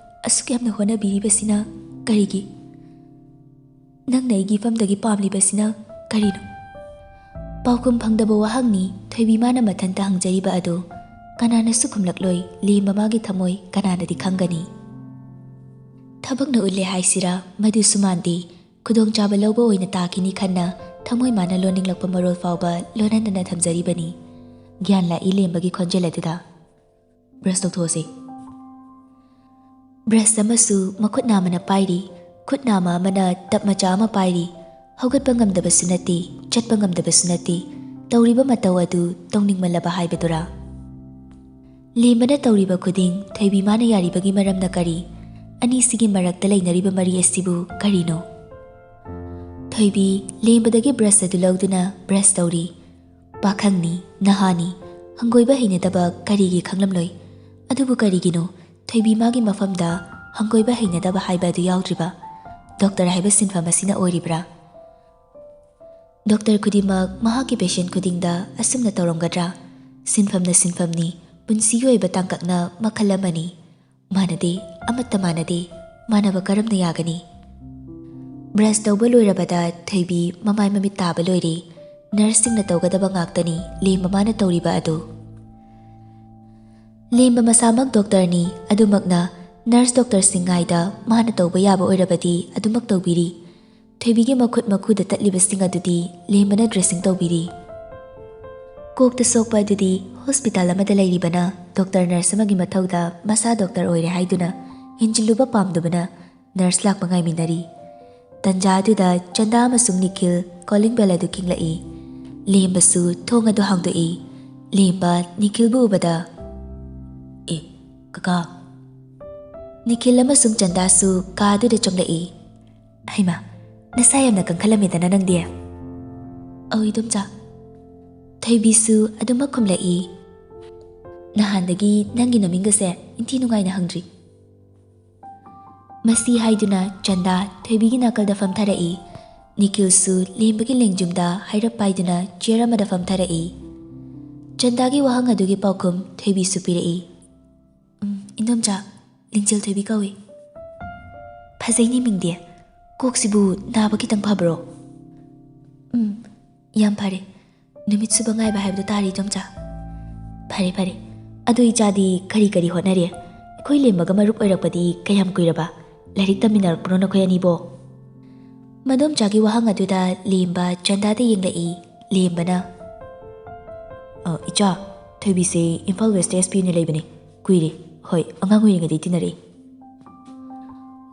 ꯑꯁꯨꯛ ꯌꯥꯝꯅ ꯍꯣꯠꯅꯕꯤꯔꯤꯕꯁꯤꯅ ꯀꯔꯤꯒꯤ? ꯅꯪꯅ ꯑꯩꯒꯤ ꯏꯐꯝꯗꯒꯤ ꯄꯥꯝꯂꯤꯕꯁꯤꯅ ꯀꯔꯤꯅꯣ?" ꯄꯥꯎꯈꯨꯝ ꯐꯪꯗꯕ ꯋꯥꯍꯪꯅꯤ ꯊꯣꯏꯕꯤ ꯃꯥꯅ ꯃꯊꯟꯇ ꯍꯪꯖꯔꯤꯕ ꯑꯗꯨ꯫ ꯀꯅꯥꯅꯁꯨ ꯈꯨꯝꯂꯛꯂꯣꯏ꯫ ꯂꯦꯝꯕ ꯃꯥꯒꯤ ꯊꯃꯣꯏ ꯀꯅꯥꯅꯗꯤ ꯈꯪꯒꯅꯤ? ꯊꯕꯛꯅ ꯎꯠꯂꯦ ꯍꯥꯏꯁꯤꯔꯥ, ꯃꯗꯨꯁꯨ ꯃꯥꯟꯗꯦ꯫ ꯈꯨꯗꯣꯡꯆꯥꯕ ꯂꯧꯕ ꯑꯣꯏꯅ ꯇꯥꯈꯤꯅꯤ ꯈꯟꯅ ꯊꯃꯣꯏ ꯃꯥꯅ ꯂꯣꯟꯅꯤꯡꯂꯛꯄ ꯃꯔꯣꯜ ꯐꯥꯎꯕ ꯂꯣꯟꯍꯟꯗꯅ ꯊꯝꯖꯔꯤꯕꯅꯤ꯫ ꯒ꯭ꯌꯥꯟ ꯂꯥꯛꯏ ꯂꯦꯝꯕꯒꯤ ꯈꯣꯟꯖꯦꯜ ꯑꯗꯨꯗ꯫ "ꯕ꯭ꯔꯁ ꯇꯧꯊꯣꯛꯑꯁꯤ꯫" ꯕ꯭ꯔꯁ ꯑꯃꯁꯨ ꯃꯈꯨꯠ ꯅꯥꯝꯃꯅ ꯄꯥꯏꯔꯤ꯫ ꯈꯨꯠ ꯅꯥꯝꯃ ꯑꯃꯅ ꯇꯞ ꯃꯆꯥ ꯑꯃ ꯄꯥꯏꯔꯤ꯫ ꯍꯧꯒꯠꯄ ꯉꯝꯗꯕꯁꯨ ꯅꯠꯇꯦ, ꯆꯠꯄ ꯉꯝꯗꯕꯁꯨ ꯅꯠꯇꯦ꯫ ꯇꯧꯔꯤꯕ ꯃꯇꯧ ꯑꯗꯨ ꯇꯧꯅꯤꯡꯃꯜꯂꯕ ꯍꯥꯏꯕꯗꯨꯔꯥ? ꯂꯦꯝꯕꯅ ꯇꯧꯔꯤꯕ ꯈꯨꯗꯤꯡ ꯊꯣꯏꯕꯤ ꯃꯥꯅ ꯌꯥꯔꯤꯕꯒꯤ ꯃꯔꯝꯅ ꯀꯔꯤ? ꯑꯅꯤꯁꯤꯒꯤ ꯃꯔꯛꯇ ꯂꯩꯅꯔꯤꯕ ꯃꯔꯤ ꯑꯁꯤꯕꯨ ꯀꯔꯤꯅꯣ? ꯊꯣꯏꯕꯤ ꯂꯦꯝꯕꯗꯒꯤ ꯕ꯭ꯔꯁ ꯑꯗꯨ ꯂꯧꯗꯨꯅ ꯕ꯭ꯔꯁ ꯇꯧꯔꯤ꯫ ꯄꯥꯈꯪꯅꯤ, ꯅꯍꯥꯅꯤ, ꯍꯪꯒꯣꯏꯕ ꯍꯩꯅꯗꯕ ꯀꯔꯤꯒꯤ ꯈꯪꯂꯝꯂꯣꯏ? ꯑꯗꯨꯕꯨ ꯀꯔꯤꯒꯤꯅꯣ ꯊꯣꯏꯕꯤ ꯃꯥꯒꯤ ꯃꯐꯝꯗ ꯍꯪꯒꯣꯏꯕ ꯍꯩꯅꯗꯕ ꯍꯥꯏꯕ ꯑꯗꯨ ꯌꯥꯎꯗ꯭ꯔꯤꯕ? ꯗꯣꯛꯇꯔ ꯍꯥꯏꯕ ꯁꯤꯟꯐꯝ ꯑꯁꯤꯅ ꯑꯣꯏꯔꯤꯕ꯭ꯔꯥ? ꯗꯣꯛꯇꯔ ꯈꯨꯗꯤꯡꯃꯛ ꯃꯍꯥꯛꯀꯤ ꯄꯦꯁꯦꯟ ꯈꯨꯗꯤꯡꯗ ꯑꯁꯨꯝꯅ ꯇꯧꯔꯝꯒꯗ꯭ꯔꯥ? ꯁꯤꯟꯐꯝꯅ ꯁꯤꯟꯐꯝꯅꯤ, ꯄꯨꯟꯁꯤꯒꯤ ꯑꯣꯏꯕ ꯇꯥꯡꯀꯛꯅ ꯃꯈꯜ ꯑꯃꯅꯤ꯫ ꯃꯥꯟꯅꯗꯦ, ꯑꯃꯠꯇ ꯃꯥꯟꯅꯗꯦ꯫ ꯃꯥꯟꯅꯕ ꯀꯔꯝꯅ ꯌꯥꯒꯅꯤ? ꯕ꯭ꯔꯁ ꯇꯧꯕ ꯂꯣꯏꯔꯕꯗ ꯊꯣꯏꯕꯤ ꯃꯃꯥꯏ ꯃꯃꯤꯠ ꯇꯥꯕ ꯂꯣꯏꯔꯦ꯫ ꯅꯔꯁꯁꯤꯡꯅ ꯇꯧꯒꯗꯕ ꯉꯥꯛꯇꯅꯤ ꯂꯦꯝꯕ ꯃꯥꯅ ꯇꯧꯔꯤꯕ ꯑꯗꯨ꯫ ꯂꯦꯝꯕ ꯃꯁꯥꯃꯛ ꯗꯣꯛꯇꯔꯅꯤ, ꯑꯗꯨꯃꯛꯅ ꯅꯔꯁ ꯗꯣꯛꯇꯔꯁꯤꯡ ꯉꯥꯏꯗ ꯃꯥꯅ ꯇꯧꯕ ꯌꯥꯕ ꯑꯣꯏꯔꯕꯗꯤ ꯑꯗꯨꯃꯛ ꯇꯧꯕꯤꯔꯤ꯫ ꯊꯣꯏꯕꯤꯒꯤ ꯃꯈꯨꯠ ꯃꯈꯨꯗ ꯇꯠꯂꯤꯕꯁꯤꯡ ꯑꯗꯨꯗꯤ ꯂꯦꯝꯕꯅ ꯗ꯭ꯔꯦꯁꯤꯡ ꯇꯧꯕꯤꯔꯤ꯫ ꯀꯣꯛꯇ ꯁꯣꯛꯄ ꯑꯗꯨꯗꯤ ꯍꯣꯁꯄꯤꯇꯥꯜ ꯑꯃꯗ ꯂꯩꯔꯤꯕꯅ ꯗꯣꯛꯇꯔ ꯅꯔꯁ ꯑꯃꯒꯤ ꯃꯊꯧꯗ ꯃꯁꯥ ꯗꯣꯛꯇꯔ ꯑꯣꯏꯔꯦ ꯍꯥꯏꯗꯨꯅ ꯍꯦꯟꯖꯤꯜꯂꯨꯕ ꯄꯥꯝꯗꯕꯅ ꯅꯔꯁ ꯂꯥꯛꯄ ꯉꯥꯏꯃꯤꯟꯅꯔꯤ꯫ ꯇꯟꯖꯥ ꯑꯗꯨꯗ ꯆꯟꯗꯥ ꯑꯃꯁꯨꯡ ꯅꯤꯈꯤꯜ ꯀꯣꯂꯤꯡ ꯕꯦꯜ ꯑꯗꯨ ꯈꯤꯡꯂꯛꯏ꯫ ꯂꯦꯝꯕꯁꯨ ꯊꯣꯡ ꯑꯗꯨ ꯍꯥꯡꯗꯣꯛꯏ꯫ ꯂꯦꯝꯕ ꯅꯤꯈꯤꯜꯕꯨ ꯎꯕꯗ, "ꯑꯦ, ꯀꯀꯥ!" ꯅꯤꯈꯤꯜ ꯑꯃꯁꯨꯡ ꯆꯟꯗꯥꯁꯨ ꯀꯥ ꯑꯗꯨꯗ ꯆꯪꯂꯛꯏ꯫ "ꯍꯩꯃꯥ, ꯅꯁꯥ ꯌꯥꯝꯅ ꯀꯟꯈꯠꯂꯝꯃꯦꯗꯅ ꯅꯪꯗꯤ?" "ꯑꯧ, ꯏꯗꯣꯝꯆꯥ꯫" ꯊꯣꯏꯕꯤꯁꯨ ꯑꯗꯨꯃꯛ ꯈꯨꯝꯂꯛꯏ꯫ "ꯅꯍꯥꯟꯗꯒꯤ ꯅꯪꯒꯤ ꯅꯃꯤꯡꯒꯁꯦ ꯏꯟꯊꯤ ꯅꯨꯡꯉꯥꯏꯅ ꯍꯪꯗ꯭ꯔꯤ꯫" ꯃꯁꯤ ꯍꯥꯏꯗꯨꯅ ꯆꯟꯗꯥ ꯊꯣꯏꯕꯤꯒꯤ ꯅꯥꯀꯜꯗ ꯐꯝꯊꯔꯛꯏ꯫ ꯅꯤꯈꯤꯜꯁꯨ ꯂꯦꯝꯕꯒꯤ ꯂꯦꯡꯖꯨꯝꯗ ꯍꯥꯏꯔꯞ ꯄꯥꯏꯗꯨꯅ ꯆꯤꯌꯔ ꯑꯃꯗ ꯐꯝꯊꯔꯛꯏ꯫ ꯆꯟꯗꯥꯒꯤ ꯋꯥꯍꯪ ꯑꯗꯨꯒꯤ ꯄꯥꯎꯈꯨꯝ ꯊꯣꯏꯕꯤꯁꯨ ꯄꯤꯔꯛꯏ꯫ "ꯎꯝ, ꯏꯟꯗꯣꯝꯆꯥ, ꯂꯤꯡꯖꯦꯜ ꯊꯣꯏꯕꯤ ꯀꯧꯏ꯫" "ꯐꯖꯩꯅꯦ ꯃꯤꯡꯗꯤ꯫ ꯀꯣꯛꯁꯤꯕꯨ ꯅꯥꯕ ꯈꯤꯇꯪ ꯐꯕ꯭ꯔꯣ?" "ꯎꯝ, ꯌꯥꯝ ꯐꯔꯦ꯫ ꯅꯨꯃꯤꯠ ꯁꯨꯕ ꯉꯥꯏꯕ ꯍꯥꯏꯕꯗꯨ ꯇꯥꯔꯦ, ꯏꯗꯣꯝꯆꯥ꯫" "ꯐꯔꯦ, ꯐꯔꯦ꯫ ꯑꯗꯨ ꯏꯆꯥꯗꯤ ꯀꯔꯤ ꯀꯔꯤ ꯍꯣꯠꯅꯔꯤ? ꯑꯩꯈꯣꯏ ꯂꯦꯝꯕꯒ ꯃꯔꯨꯞ ꯑꯣꯏꯔꯛꯄꯗꯤ ꯀꯌꯥꯝ ꯀꯨꯏꯔꯕ? ꯂꯥꯏꯔꯤꯛ ꯇꯝꯃꯤꯟꯅꯔꯛꯄ꯭ꯔꯣ ꯅꯈꯣꯏ ꯑꯅꯤꯕꯣ?" ꯃꯗꯣꯝꯆꯥꯒꯤ ꯋꯥꯍꯪ ꯑꯗꯨꯗ ꯂꯦꯝꯕ ꯆꯟꯗꯥꯗ ꯌꯦꯡꯂꯛꯏ꯫ ꯂꯦꯝꯕꯅ, "ꯑ, ꯏꯆꯥ, ꯊꯣꯏꯕꯤꯁꯦ ꯏꯝꯐꯥꯜ ꯋꯦꯁꯇ ꯑꯦꯁ ꯄꯤ ꯑꯣꯏꯅ ꯂꯩꯕꯅꯦ꯫ ꯀꯨꯏꯔꯦ꯫ ꯍꯣꯏ, ꯑꯉꯥꯡ ꯑꯣꯏꯔꯤꯉꯩꯗꯩ ꯇꯤꯟꯅꯔꯛꯏ꯫"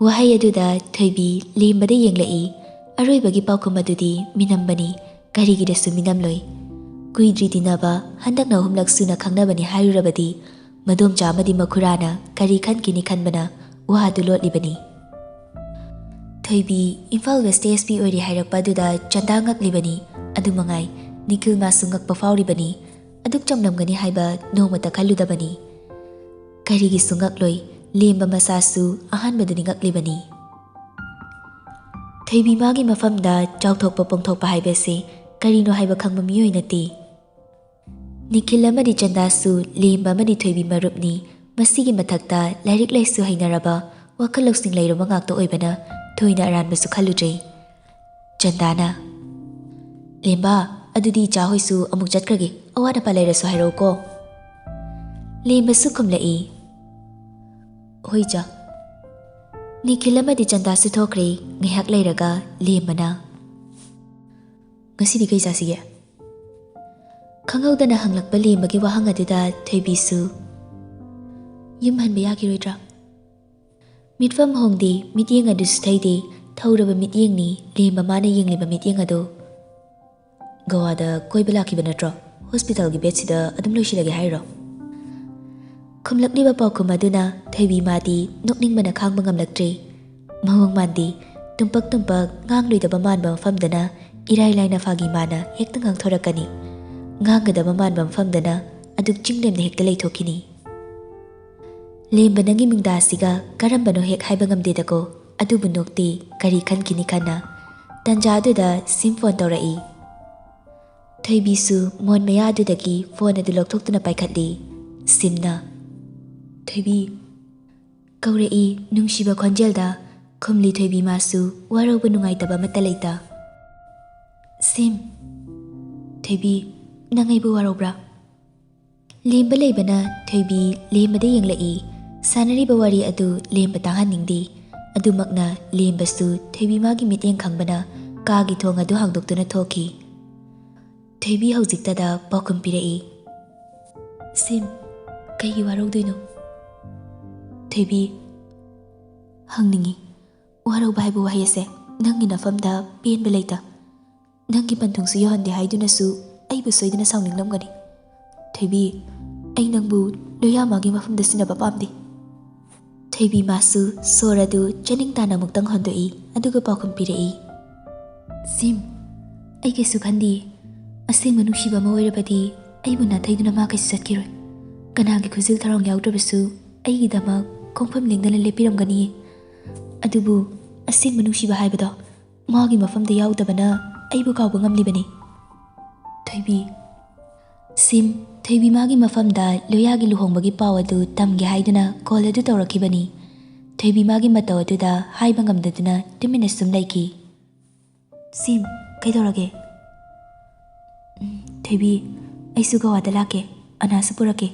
ꯋꯥꯍꯩ ꯑꯗꯨꯗ ꯊꯣꯏꯕꯤ ꯂꯦꯝꯕꯗ ꯌꯦꯡꯂꯛꯏ꯫ ꯑꯔꯣꯏꯕꯒꯤ ꯄꯥꯎꯈꯨꯝ ꯑꯗꯨꯗꯤ ꯃꯤꯅꯝꯕꯅꯤ꯫ ꯀꯔꯤꯒꯤꯗꯁꯨ ꯃꯤꯅꯝꯂꯣꯏ꯫ ꯀꯨꯏꯗ꯭ꯔꯤ ꯇꯤꯟꯅꯕ, ꯍꯟꯗꯛꯅ ꯑꯍꯨꯝꯂꯛ ꯁꯨꯅ ꯈꯪꯅꯕꯅꯤ ꯍꯥꯏꯔꯨꯔꯕꯗꯤ ꯃꯗꯣꯝꯆꯥ ꯑꯃꯗꯤ ꯃꯈꯨꯔꯥꯅ ꯀꯔꯤ ꯈꯟꯈꯤꯅꯤ ꯈꯟꯕꯅ ꯋꯥꯗꯨ ꯂꯣꯠꯂꯤꯕꯅꯤ꯫ ꯊꯣꯏꯕꯤ ꯏꯝꯐꯥꯜ ꯋꯦꯁꯇ ꯑꯦꯁ ꯄꯤ ꯑꯣꯏꯔꯤ ꯍꯥꯏꯔꯛꯄ ꯑꯗꯨꯗ ꯆꯟꯗꯥ ꯉꯛꯂꯤꯕꯅꯤ꯫ ꯑꯗꯨ ꯃꯉꯥꯏ, ꯅꯤꯈꯤꯜ ꯃꯥꯁꯨ ꯉꯛꯄ ꯐꯥꯎꯔꯤꯕꯅꯤ꯫ ꯑꯗꯨꯛ ꯆꯝꯂꯝꯒꯅꯤ ꯍꯥꯏꯕ ꯅꯣꯡꯃꯇ ꯈꯜꯂꯨꯗꯕꯅꯤ꯫ ꯀꯔꯤꯒꯤꯁꯨ ꯉꯛꯂꯣꯏ, ꯂꯦꯝꯕ ꯃꯁꯥꯁꯨ ꯑꯍꯥꯟꯕꯗꯨꯅꯤ ꯉꯛꯂꯤꯕꯅꯤ꯫ ꯊꯣꯏꯕꯤ ꯃꯥꯒꯤ ꯃꯐꯝꯗ ꯆꯥꯎꯊꯣꯛꯄ ꯄꯣꯡꯊꯣꯛꯄ ꯍꯥꯏꯕꯁꯤ ꯀꯔꯤꯅꯣ ꯍꯥꯏꯕ ꯈꯪꯕ ꯃꯤꯑꯣꯏ ꯅꯠꯇꯦ꯫ ꯅꯤꯈꯤꯜ ꯑꯃꯗꯤ ꯆꯟꯗꯥꯁꯨ ꯂꯦꯝꯕ ꯑꯃꯗꯤ ꯊꯣꯏꯕꯤ ꯃꯔꯨꯞꯅꯤ꯫ ꯃꯁꯤꯒꯤ ꯃꯊꯛꯇ ꯂꯥꯏꯔꯤꯛ ꯂꯥꯏꯁꯨ ꯍꯩꯅꯔꯕ, ꯋꯥꯈꯜ ꯂꯧꯁꯤꯡ ꯂꯩꯔꯕ ꯉꯥꯛꯇ ꯑꯣꯏꯕꯅ ꯊꯣꯏꯅ ꯑꯔꯥꯟꯕꯁꯨ ꯈꯜꯂꯨꯗ꯭ꯔꯦ꯫ ꯆꯟꯗꯥꯅ, "ꯂꯦꯝꯕ, ꯑꯗꯨꯗꯤ ꯏꯆꯥ ꯍꯣꯏꯁꯨ ꯑꯃꯨꯛ ꯆꯠꯈ꯭ꯔꯒꯦ, ꯑꯋꯥꯠ ꯑꯄꯥ ꯂꯩꯔꯁꯨ ꯍꯥꯏꯔꯛꯎꯀꯣ꯫" ꯂꯦꯝꯕꯁꯨ ꯈꯨꯝꯂꯛꯏ, "ꯍꯣꯏ ꯏꯆꯥ꯫" ꯅꯤꯈꯤꯜ ꯑꯃꯗꯤ ꯆꯟꯗꯥꯁꯨ ꯊꯣꯛꯈ꯭ꯔꯦ꯫ ꯉꯥꯏꯍꯥꯛ ꯂꯩꯔꯒ ꯂꯦꯝꯕꯅ, "ꯉꯁꯤꯗꯤ ꯀꯩ ꯆꯥꯁꯤꯒꯦ?" ꯈꯪꯍꯧꯗꯅ ꯍꯪꯂꯛꯄ ꯂꯦꯝꯕꯒꯤ ꯋꯥꯍꯪ ꯑꯗꯨꯗ ꯊꯣꯏꯕꯤꯁꯨ, "ꯌꯨꯝ ꯍꯟꯕ ꯌꯥꯈꯤꯔꯣꯏꯗ꯭ꯔꯥ?" ꯃꯤꯠꯐꯝ ꯍꯣꯡꯗꯦ, ꯃꯤꯠꯌꯦꯡ ꯑꯗꯨꯁꯨ ꯊꯩꯗꯦ꯫ ꯊꯧꯔꯕ ꯃꯤꯠꯌꯦꯡꯅꯤ ꯂꯦꯝꯕ ꯃꯥꯅ ꯌꯦꯡꯂꯤꯕ ꯃꯤꯠꯌꯦꯡ ꯑꯗꯨ꯫ "ꯒꯋꯥꯗ ꯀꯣꯏꯕ ꯂꯥꯛꯈꯤꯕ ꯅꯠꯇ꯭ꯔꯣ? ꯍꯣꯁꯄꯤꯇꯥꯜꯒꯤ ꯕꯦꯗꯁꯤꯗ ꯑꯗꯨꯝ ꯂꯣꯏꯁꯤꯜꯂꯒꯦ ꯍꯥꯏꯔꯣ?" ꯈꯨꯝꯂꯛꯂꯤꯕ ꯄꯥꯎꯈꯨꯝ ꯑꯗꯨꯅ ꯊꯣꯏꯕꯤ ꯃꯥꯗꯤ ꯅꯣꯛꯅꯤꯡꯕꯅ ꯈꯥꯡꯕ ꯉꯝꯂꯛꯇ꯭ꯔꯦ꯫ ꯃꯑꯣꯡ ꯃꯥꯟꯗꯤ ꯇꯨꯝꯄꯛ ꯇꯨꯝꯄꯛ ꯉꯥꯡꯂꯣꯏꯗꯕ ꯃꯥꯟꯕ ꯃꯐꯝꯗꯅ ꯏꯔꯥꯏ ꯂꯥꯏꯅ ꯐꯥꯒꯤ ꯃꯥꯅ ꯍꯦꯛꯇ ꯉꯥꯡꯊꯣꯔꯛꯀꯅꯤ꯫ ꯉꯥꯡꯒꯗꯕ ꯃꯥꯟꯕ ꯃꯐꯝꯗꯅ ꯑꯗꯨꯛ ꯆꯤꯡꯂꯦꯝꯅ ꯍꯦꯛꯇ ꯂꯩꯊꯣꯛꯈꯤꯅꯤ꯫ "ꯂꯦꯝꯕ, ꯅꯪꯒꯤ ꯃꯤꯡꯗꯥꯁꯤꯒ ꯀꯔꯝꯕꯅꯣ ꯍꯦꯛ ꯍꯥꯏꯕ ꯉꯝꯗꯦꯗꯀꯣ, ꯑꯗꯨꯕꯨ ꯅꯣꯛꯇꯦ, ꯀꯔꯤ ꯈꯟꯈꯤꯅꯤ ꯈꯟꯅ?" ꯇꯟꯖꯥ ꯑꯗꯨꯗ ꯁꯤꯝ ꯐꯣꯟ ꯇꯧꯔꯛꯏ꯫ ꯊꯣꯏꯕꯤꯁꯨ ꯃꯣꯟ ꯃꯌꯥ ꯑꯗꯨꯗꯒꯤ ꯐꯣꯟ ꯑꯗꯨ ꯂꯧꯊꯣꯛꯇꯨꯅ ꯄꯥꯏꯈꯠꯂꯤ꯫ ꯁꯤꯝꯅ, "ꯊꯣꯏꯕꯤ," ꯀꯧꯔꯛꯏ ꯅꯨꯡꯁꯤꯕ ꯈꯣꯟꯖꯦꯜꯗ꯫ ꯈꯨꯝꯂꯤ ꯊꯣꯏꯕꯤ ꯃꯥꯁꯨ ꯋꯥꯔꯧꯕ ꯅꯨꯡꯉꯥꯏꯇꯕ ꯑꯃꯠꯇ ꯂꯩꯇ꯫ "ꯁꯤꯝ, ꯊꯣꯏꯕꯤ, ꯅꯪ ꯑꯩꯕꯨ ꯋꯥꯔꯧꯕ꯭ꯔꯥ?" ꯂꯦꯝꯕ ꯂꯩꯕꯅ ꯊꯣꯏꯕꯤ ꯂꯦꯝꯕꯗ ꯌꯦꯡꯂꯛꯏ꯫ ꯁꯥꯟꯅꯔꯤꯕ ꯋꯥꯔꯤ ꯑꯗꯨ ꯂꯦꯝꯕ ꯇꯥꯍꯟꯅꯤꯡꯗꯦ꯫ ꯑꯗꯨꯃꯛꯅ ꯂꯦꯝꯕꯁꯨ ꯊꯣꯏꯕꯤ ꯃꯥꯒꯤ ꯃꯤꯠꯌꯦꯡ ꯈꯪꯕꯅ ꯀꯥꯒꯤ ꯊꯣꯡ ꯑꯗꯨ ꯍꯥꯡꯗꯣꯛꯇꯨꯅ ꯊꯣꯛꯈꯤ꯫ ꯊꯣꯏꯕꯤ ꯍꯧꯖꯤꯛꯇꯗ ꯄꯥꯎꯈꯨꯝ ꯄꯤꯔꯛꯏ꯫ "ꯁꯤꯝ, ꯀꯩꯒꯤ ꯋꯥꯔꯧꯗꯣꯏꯅꯣ?" ꯊꯣꯏꯕꯤ, "ꯍꯪꯅꯤꯡꯉꯤ꯫ ꯋꯥꯔꯧꯕ ꯍꯥꯏꯕ ꯋꯥꯍꯩ ꯑꯁꯦ ꯅꯪꯒꯤ ꯅꯐꯝꯗ ꯄꯦꯟꯕ ꯂꯩꯇ꯫ ꯅꯪꯒꯤ ꯄꯟꯊꯨꯡꯁꯨ ꯌꯧꯍꯟꯗꯦ ꯍꯥꯏꯗꯨꯅꯁꯨ ꯑꯩꯕꯨ ꯁꯣꯏꯗꯅ ꯁꯥꯎꯅꯤꯡꯂꯝꯒꯅꯤ꯫ ꯊꯣꯏꯕꯤ, ꯑꯩ ꯅꯪꯕꯨ ꯂꯣꯌꯥꯃꯥꯒꯤ ꯃꯐꯝꯗ ꯁꯤꯟꯅꯕ ꯄꯥꯝꯗꯦ꯫" ꯊꯣꯏꯕꯤ ꯃꯥꯁꯨ ꯁꯣꯔ ꯑꯗꯨ ꯆꯅꯤꯡ ꯇꯥꯅ ꯑꯃꯨꯛꯇꯪ ꯍꯣꯟꯗꯣꯛꯏ, ꯑꯗꯨꯒ ꯄꯥꯎꯈꯨꯝ ꯄꯤꯔꯛꯏ꯫ "ꯁꯤꯝ, ꯑꯩ ꯀꯩꯁꯨ ꯈꯟꯗꯤꯌꯦ꯫ ꯑꯁꯦꯡꯕ ꯅꯨꯡꯁꯤꯕ ꯑꯃ ꯑꯣꯏꯔꯕꯗꯤ ꯑꯩꯕꯨ ꯅꯥꯊꯩꯗꯨꯅ ꯃꯥ ꯀꯩꯁꯨ ꯆꯠꯈꯤꯔꯣꯏ꯫ ꯀꯅꯥꯒꯤ ꯈꯨꯖꯤꯜ ꯊꯧꯔꯥꯡ ꯌꯥꯎꯗ꯭ꯔꯕꯁꯨ ꯑꯩꯒꯤꯗꯃꯛ ꯈꯣꯡꯐꯝ ꯂꯦꯡꯗꯅ ꯂꯦꯞꯄꯤꯔꯝꯒꯅꯤꯌꯦ꯫ ꯑꯗꯨꯕꯨ ꯑꯁꯦꯡꯕ ꯅꯨꯡꯁꯤꯕ ꯍꯥꯏꯕꯗꯣ ꯃꯥꯒꯤ ꯃꯐꯝꯗ ꯌꯥꯎꯗꯕꯅ ꯑꯩꯕꯨ ꯀꯥꯎꯕ ꯉꯝꯂꯤꯕꯅꯤ꯫" ꯊꯣꯏꯕꯤ, ꯁꯤꯝ, ꯊꯣꯏꯕꯤ ꯃꯥꯒꯤ ꯃꯐꯝꯗ ꯂꯣꯌꯥꯒꯤ ꯂꯨꯍꯣꯡꯕꯒꯤ ꯄꯥꯎ ꯑꯗꯨ ꯇꯝꯒꯦ ꯍꯥꯏꯗꯨꯅ ꯀꯣꯜ ꯑꯗꯨ ꯇꯧꯔꯛꯈꯤꯕꯅꯤ꯫ ꯊꯣꯏꯕꯤ ꯃꯥꯒꯤ ꯃꯇꯧ ꯑꯗꯨꯗ ꯍꯥꯏꯕ ꯉꯝꯗꯗꯨꯅ ꯇꯨꯃꯤꯟꯅ ꯁꯨꯝ ꯂꯩꯈꯤ꯫ "ꯁꯤꯝ, ꯀꯩꯗꯧꯔꯒꯦ?" "ꯎꯝ, ꯊꯣꯏꯕꯤ, ꯑꯩꯁꯨ ꯒꯋꯥꯗ ꯂꯥꯛꯀꯦ, ꯑꯅꯥꯁꯨ ꯄꯨꯔꯛꯀꯦ,